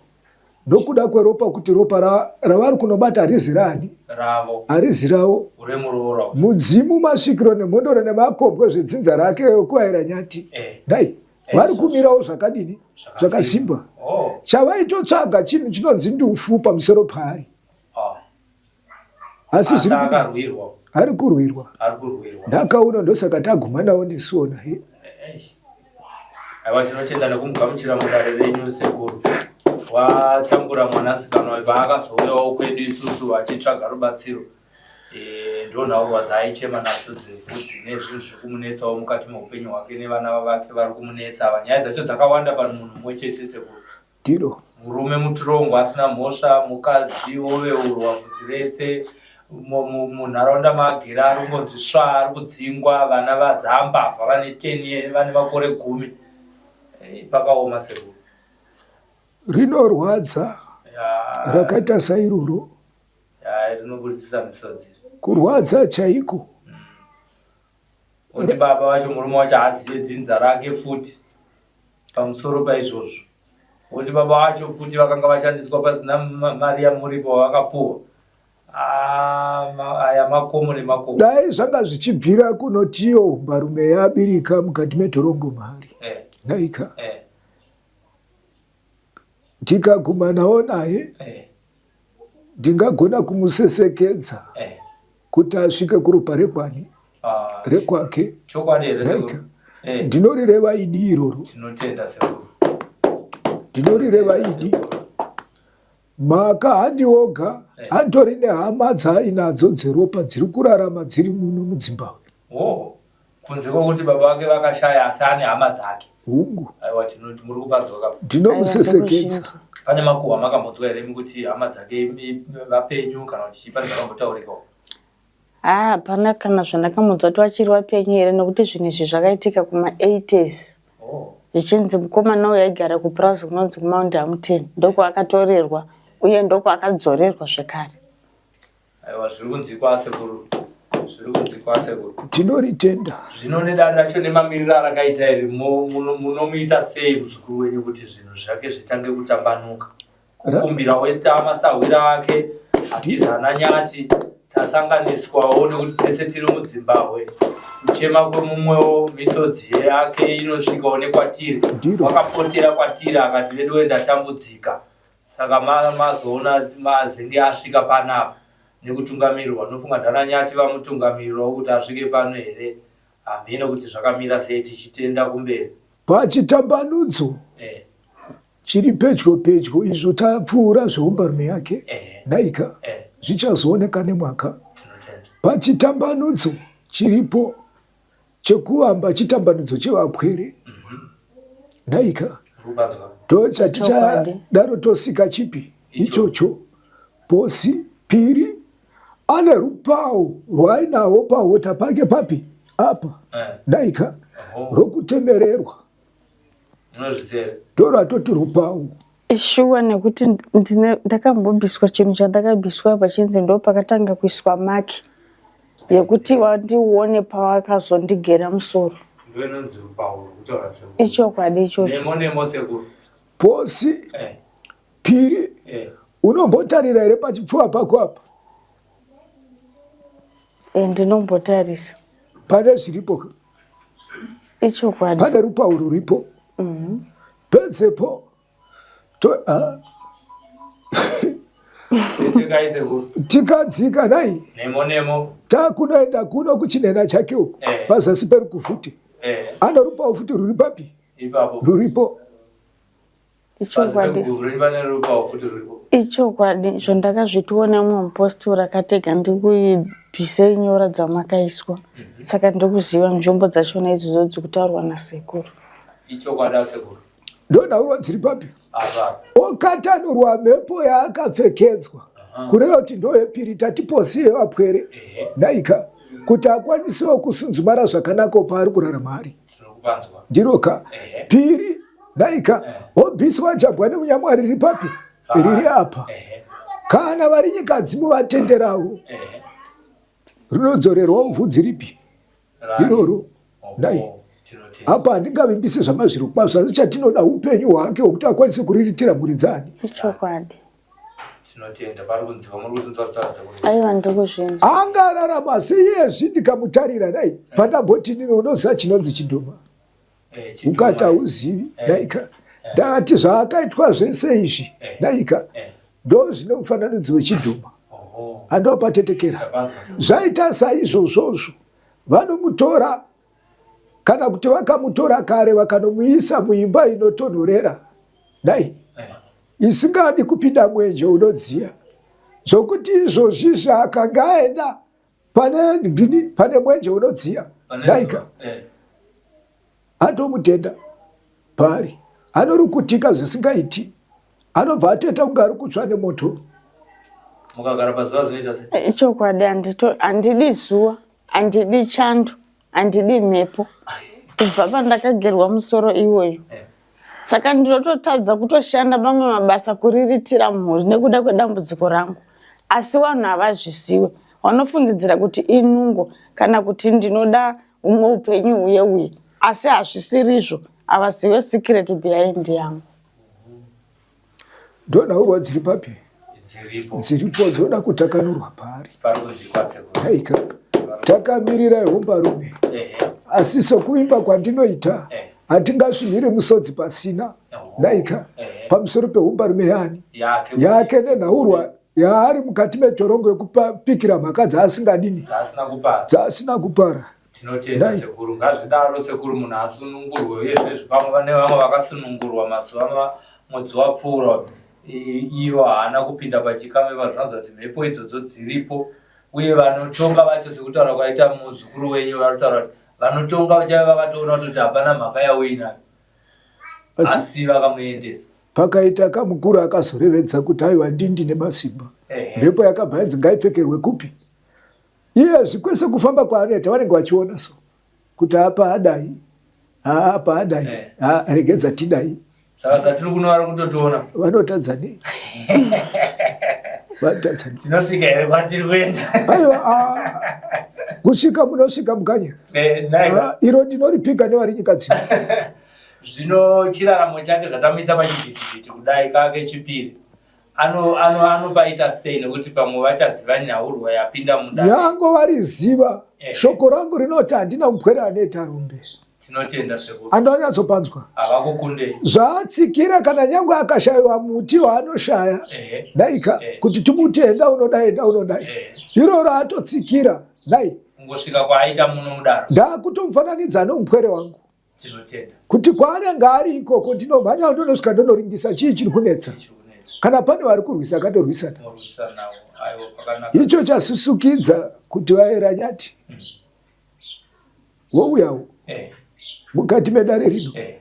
nokuda kweropa kuti ropa ravari kunobata harizi rani harizi ravo mudzimu masvikiro nemhondoro nemakombwe zvedzinza rake kuvaira nyati eh. nhai Eh, vari kumirawo zvakadini zvakasimba oh. chavaitotsvaga chinhu chinonzi ndufu pamusoro paari oh. asi ari kurwirwa ndakauno ndosaka taguma nawo nesuwo naye eh, aiwa tinotenda nekumugamuchira mudare renyu sekuru watambura mwanasikana paakazouyawo kwedu isusu vachitsvaga rubatsiro Eh, ndonhaurwa dzaaichema nadzo dzevhudzi nezvinhu zviri kumunetsawo mukati meupenyu hwake nevana vake vari kumunetsa ava nyaya dzacho dzakawanda pari munhu mumwe chete sekuru ndiro murume mutirongo asina mhosva mukadzi woveurwa vhudzi rese munharaunda maagere ari kungonzi sva ari kudzingwa vana vadzambavha vane ten vane makore gumi eh, pakaoma sekuru rinorwadza rakaita sairoro rinoburitsisa misodzi kurwadza chaiko kuti baba vacho murume wacho haazive dzinza rake futi pamusoro paizvozvo kuti baba vacho futi vakanga vashandiswa pasina mari yamuripo vakapuwa ah, aya makomo nemakomo dai zvanga zvichibvira kunotiyo mbarume yabirika mukati metorongo mari eh. naika eh. Ndikagumanawo naye eh. ndingagona kumusesekedza eh. kuti asvike kuropa rekwani ah, rekwake chokwadi here Naika. sekuru? Eh, Ndinorireva idi iroro tinotenda sekuru. ndinorireva idi mhaka handi oga Eh. anditori nehama dzaainadzo dzeropa dziri kurarama dziri muno mudzimbabwe Oh, kunze kwokuti baba vake vakashaya asi ane hama dzake. Hungu. Aiwa tinoti muri kupanzwa ka. Ndinomusesekedza. Pane makuhwa makambonzwa here imi kuti hama dzake vapenyu kana kuti chii pane zvakambotaurikawo? Haa hapana kana zvandakamunzwa kuti vachiri vapenyu here nekuti zvinhu izvi zvakaitika kuma-80s Oh. zvichinzi mukomana uyu aigara kupurazi kunonzi kuMount Hampton ndokwaakatorerwa uye ndokwaakadzorerwa zvekare. Aiwa zviri kunzikwa asekuru. Zviri kunzikwa asekuru. Tinoritenda. Zvino nedare racho nemamiriro arakaita iri munomuita sei muzukuru wenyu kuti zvinhu zvake zvitange kutambanuka? Kukumbira wese amasahwira ake hatizana nyati tasanganiswawo nekuti tese tiri mudzimbahwe. Kuchema kwemumwewo misodzi yake inosvikawo nekwatiri. Wakapotera kwatiri akati veduwe ndatambudzika. Saka mazoona mazenge asvika panapa nekutungamirirwa ndofunga ndana Nyati vamutungamirirawo kuti asvike pano here hamheno kuti zvakamira sei tichitenda kumberi. Pachitambanudzo eh. chiri pedyo pedyo izvo tapfuura zvehombarume yake eh. nhaika eh. zvichazooneka nemwaka. Tinotenda. Pachitambanudzo chiripo chekuvamba chitambanudzo chevapwere nhaika ndochatichadaro tosika chipi ichocho posi piri ane rupawo rwaainawo pahota pake papi apa eh. nhaika rokutemererwa ndorwatoti rupawo. Shuwa nekuti ndine ndakambobviswa chinhu chandakabviswa apa chinzi ndo pakatanga kuiswa maki yekuti wandione pawakazondigera musoro. Ndoinonzi rupawo rwekutaura sekuru. Ichokwadi ichocho. Nemo nemo sekuru. Posi Eh. piri Eh. unombotarira here pachipfuva pako apa? Eh, ndinombotarisa. Pane zviripo. Ichokwadi. Pane rupawo ruripo. Pedzepo to ah. Tetekai sekuru. Tikadzika nai. Nemo nemo. Takunoenda kuno kuchinena chake uku. Eh. Pazasi perukufuti. Eh. Ano rupawo futi ruri papi? Ipapo. Ruripo. Ichokwadi. Ichokwadi izvo ndakazvitiona mumwe mupositori akatega ndikuibvisei nyora dzamakaiswa saka ndikuziva nzvimbo dzachona idzodzo dzikutaurwa nasekuru. Ichokwadi asekuru. Ndonhaurwa dziri papi? Apa. Okatanurwa mhepo yaakapfekedzwa kureva kuti ndoyepiri tatiposi yevapwere naika kuti akwanisewo kusunzumara zvakanaka paari kurarama ari. Tinokupanzwa. Ndiroka piri naika obviswa jambwa nemunyamwari riri papi? Riri apa. Kana vari nyikadzimu vatenderawo rinodzorerwawo bvudzi ripi iroro nai apa handingavimbisi zvamazviro kwazvo asi chatinoda upenyu hwake hwekuti akwanise kuriritira mhuri dzani. Ichokwadi. Tinotenda pari kunzwa muri kuzinzwa zvitaura sekuru. Aiwa ndiri kuzvinzwa. Angararama seiyezvi ndikamutarira dai pandamboti nini unoziva chinonzi chidhoma Eh, chidhoma. ukati hauzivi Eh. daika ndati zvaakaitwa zvese izvi Eh. daika Eh. ndo zvine mufananidzo wechidhoma Oho. andopatetekera Tapanzwa sekuru. zvaita saizvozvozvo vanomutora kana kuti vakamutora kare vakanomuisa muimba inotonhorera dai Eh. isingadi kupinda mwenje unodziya zvokuti izvozvi zvaakanga aenda pane ndini pane mwenje unodziya Pane daika zuva. Eh. atomutenda paari anorukutika zvisingaiti anobva atoita kunge ari kutsva nemoto Mukagara pazuva zvinoita sei? Ichokwadi handidi zuva, handidi chando, handidi mhepo kubva pandakagerwa musoro iwoyo. Eh. Saka ndinototadza kutoshanda mamwe mabasa kuriritira mhuri nekuda kwedambudziko rangu. Asi vanhu havazviziwe, vanofungidzira kuti inungo kana kuti ndinoda humwe upenyu huye uye. Asi hazvisirizvo, havazive secret behind yangu. Ndonhaurwa dziri papi? Dziripo. Dziripo dzoda kutakanurwa paari. Pari kuzikwa sekuru. Aika. Takamirira hombarume. Ehe. Asi sokuvimba kwandinoita Eh. hatingasvimhire musodzi pasina. Oho. Naika. Ehe. Pamusoro pehombarume yaani? Yake. Yake nenhaurwa yaari mukati metorongo yekupikira mhaka dzaasingadini. Dzaasina kupara. Dzaasina kupara. Tinotenda Dai. sekuru, ngazvidaro sekuru, munhu asunungurwe uyezve zvipamwe vane vamwe vakasunungurwa mazuva mwedzi wapfuura ivo haana kupinda pachikame pazvinoza kuti mhepo idzodzo dziripo uye vanotonga vacho sekutaura kwaita muzukuru wenyu varikutaura kuti vanotonga vachave vakatoona kutoti hapana mhaka yauinayo asi vakamuendesa. Pakaita kamukuru akazorevedza kuti aiwa ndini ndine masimba. Mhepo yakabva yanzi ngaipfekerwe kupi? Iyezvi kwese kufamba kwaanoita vanenge vachiona so kuti apa adai, apa adai, Eh. regedza tidai. Saka zvatiri kuno vari kutotiona. Vanotadza nei? Vanotadza nei? Tinosvika here kwatiri kuenda? Aiwa, kusvika munosvika mukanya. Eh, nai. Iro ndinoripika nevari nyika dzino. Zvino chiraramo chake zvatamuisa pachivhitivhiti kudai kake chipiri. Anopaita ano, ano sei nekuti pamwe vachaziva nhaurwa yapinda mudare. Yango variziva. Eh. Shoko rangu rinoti handina mupwere anoita rombe. Tinotenda sekuru. Andonyatsopanzwa. Havakukundei. Zvaatsikira kana nyangwe akashayiwa muti waanoshaya. Ehe. Naika Eh. kuti timuti enda unodai enda unodai. Eh. Iroro atotsikira. Nai. Kungosvika kwaaita muno mudaro. Ndakutomufananidza nomupwere wangu. Tinotenda. Kuti kwaanenge ari ikoko ndinomhanya ndonosvika ndonoringisa chii chiri kunetsa. Chiri kunetsa. Kana pane vari kurwisa akatorwisana. Morwisana navo. Aiwa pakanaka. Icho chasusukidza kuti vaera nyati. Wouyawo. Eh. Mukati medare rino. Eh.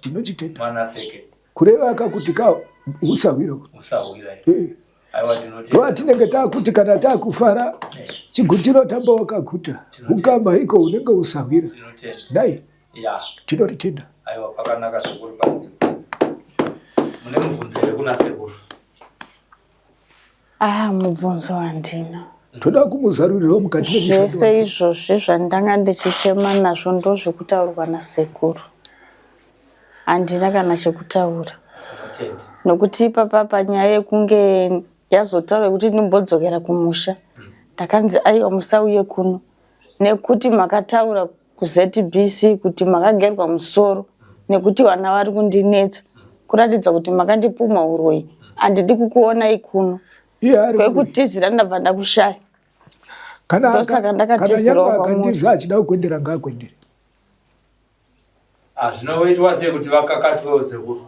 Tinochitenda. Mwanaseke. Kureva akakuti ka usahwira. Usahwira. Eh. Aiwa tinotenda. Ndoa tinenge takuti kana takufara Eh. chigutiro tamba wakaguta. Ukama iko unenge usahwira. Tinotenda. Dai. Ya. Tinoritenda. Aiwa pakanaka zvikuru panzi. Mune mubvunzo here kuna sekuru? Ah, mubvunzo handina. Toda kumuzarurirawo mukati memushando Zvese wake. izvozvi zvandanga ndichichema nazvo ndozvekutaurwa nasekuru. Handina kana chekutaura. Tinotenda. Nokuti ipapa panyaya yekunge yazotaurwa yekuti ndimbodzokera kumusha, ndakanzi aiwa musauye kuno nekuti makataura kuZBC kuti makagerwa musoro nekuti vana vari kundinetsa kuratidza kuti makandipumha uroyi handidi kukuonai kuno Iye ari muroyi. Kwekutizira ndabva ndakushaya. Kana Ndosaka aka- kana ndakatizirawo nyangwe kwamuri. akandiza achida kukwendera ngaakwendere. Ah, zvinoitwa sei kuti vakakatwewo sekuru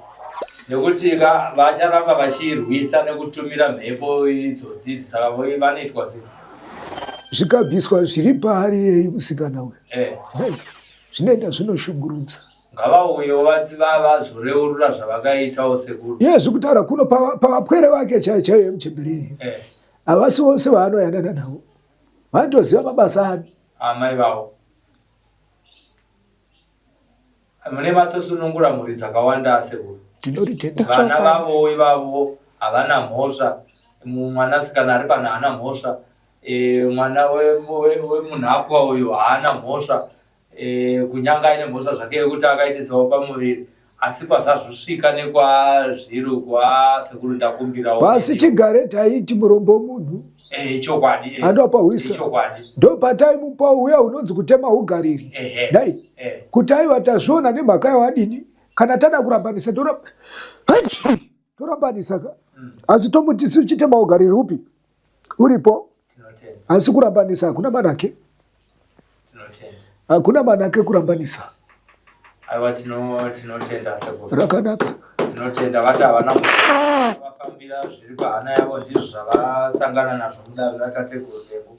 nekuti ka vacharamba vachirwisa nekutumira mhepo idzodzi idzi saka vanoitwa sei? Zvikabviswa zviri paari iyeyu musikana uyu Eh. Hey, zvinoenda zvinoshungurudza. Ngavauyewo vati vazoreurura zvavakaitawo sekuru. Iye zvekutaura kuno pavapwere vake chaiyo chaiyo yemuchembere iyi Eh. havasi vose vaanoyanana navo vanotoziva mabasa ani. Amai vavo. Mune matosunungura mhuri dzakawanda asekuru. Tinoritenda. Vana vavo ivavo havana mhosva. Mwanasikana ari pano haana mhosva. E, mwana wemunhapwa we, we uyu haana mhosva. E, kunyanga aine mhosva zvake yekuti akaitisawo pamuviri asi kwazazvosvika nekwazviri kwasekuru ndakumbirawo pasi chigare taiti murombo munhu eh, chokwadi eh, andopahwisa chokwadi ndopataimupa uya unonzi kutema ugariri dai eh. kuti aiwa tazviona nemhaka yawadini kana tada kurambanisa torambanisa ka asi tomuti si uchitema ugariri upi uripo asi kurambanisa hakuna manake hakuna manake kurambanisa aiwa tinotenda sekuru rakanaka tinotenda vati havana vafambira zviri pahana yavo ndizvo zvavasangana nazvo mudare ratateguru dengu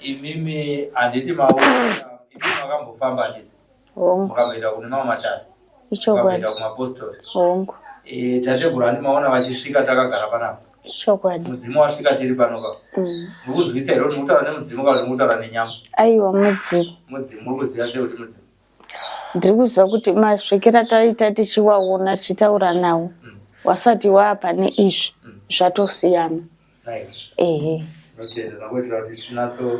imimi handiti maona imimi makambofamba handiti Hongu. Mukamboenda kune mamwe matare. Ichokwadi. Mukamboenda kumapostori. Hongu. E, tateguru handi maona vachisvika takagara panapa. Ichokwadi. Mudzimu wasvika tiri pano pa. Muri kunzwisa here kuti mukutaura nemudzimu kana kuti mukutaura nenyama? Aiwa mudzimu. Mudzimu muri kuziva sei kuti mudzimu? Ndiri kuziva kuti masvikiro ataita tichiwaona tichitaura nawo wasati waapa neizvi zvatosiyana. Right. Ehe. Tinotenda nakuitira kuti tinatso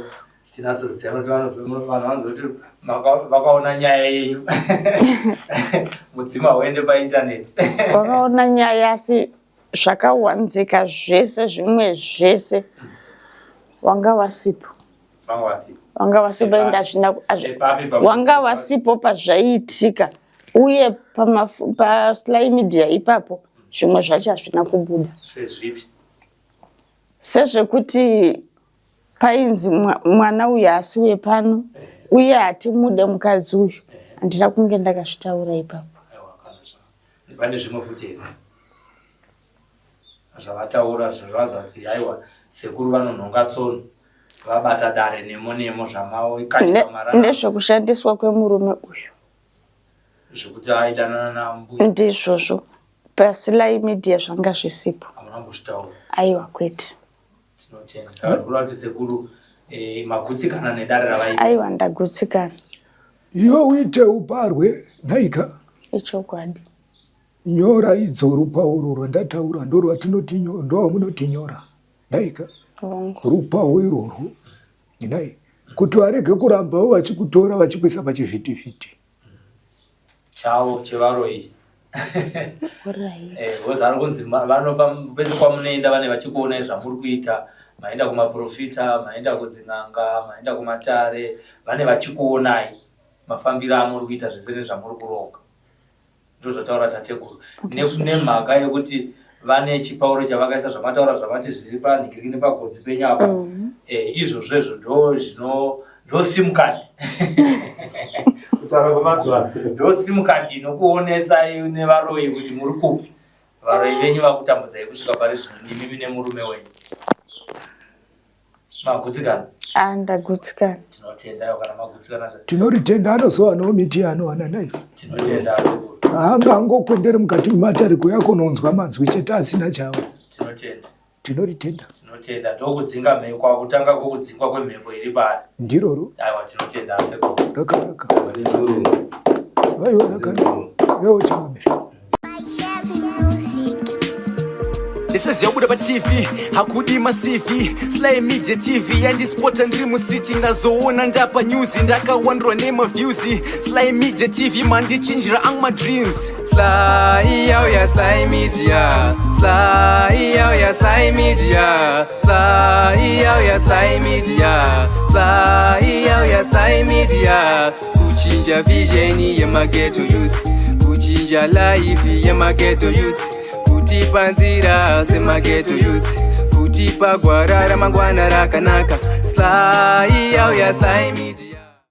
tinatsoziva kuti vanhu vanozoti vakaona nyaya yenyu mudzimu hauende paintaneti. Vakaona nyaya asi zvakawanzika zvese zvimwe zvese wanga wasipo. Wanga wasipo ende hazvina wanga wasipo pazvaiitika uye pasly media ipapo zvimwe zvacho hazvina kubuda. Sezvipi? Sezvekuti painzi mwana uyu haasi wepano uye hatimude mukadzi uyu handina kunge ndakazvitaura ipapo. Pane zvimwe futi here zvavataura zvinoratidza kuti haiwa sekuru vanonhonga tsono vabata dare nemo nemo zvamaoikachiamarana Ndezvekushandiswa kwemurume uyu. Zvekuti aidanana nambuya. Ndizvozvo paSly Media zvanga zvisipo. Hamuna kumbozvitaura. Aiwa kwete. Tinotenda. Saka kureva kuti sekuru eh, magutsikana nedare ravaita. Aiwa ndagutsikana. Iwe uite uparwe nhaika. Ichokwadi. Nyora idzo rupawo rwandataura ndorwatinoti ndorwamunoti nyora nhaika. Hongu. Rupawo irworwo nhai kuti varege kurambawo vachikutora vachikuisa pachivhitivhiti. Chavo chevaroyi. Eh, because ari kunzi vanofa pese kwamunoenda vane vachikuonai zvamuri kuita maenda kumaprofita maenda kudzin'anga maenda kumatare vane vachikuonai mafambiro amuri kuita zvese nezvamuri kuronga Ndozvataura tateguru. Nemhaka yekuti vane chipauro chavakaisa zvamataura zvavati zviri panhikiriki nepagotsi penyu apa. Mm. Eh, izvozvo izvo ndo zvino ndo sim card. Kutaura kwemazuva ndo sim card inokuonesai nevaroyi kuti muri kupi. Varoyi venyu vakutambudzai kusvika pari zvino imimi nemurume wenyu. Magutsikana? Ah, ndagutsikana. Tinotenda kana magutsikana. Tinoritenda anozowanawo miti yaanowana nayo. Tinotenda sekuru. Haanga angokwendere mukati mematariko yako unonzwa manzwi chete asina chawo. Tinotenda. Tinoritenda. Tinotenda ndokudzinga mhepo kwakutanga kwokudzingwa kwemhepo iri paari. Ndiroro. Aiwa tinotenda sekuru. Rakanaka. Aiwa rakanaka. Yeo changamire. Music. Ndesiziva kubuda paTV hakudi maCV. Sly Media TV yandispota ndiri mustreet, ndazoona ndapa news, ndakawandurwa nemaviews. Sly Media TV mandichinjira angu madreams. Sly yauya, Sly Media. Sly yauya, Sly Media. Sly yauya, Sly Media. Sly yauya, Sly Media. Kuchinja vision yemaghetto youth, kuchinja life yemaghetto youth, kutipa nzira semaghetto youth, kutipa gwara ramangwana rakanaka. Sly yauya, Sly Media.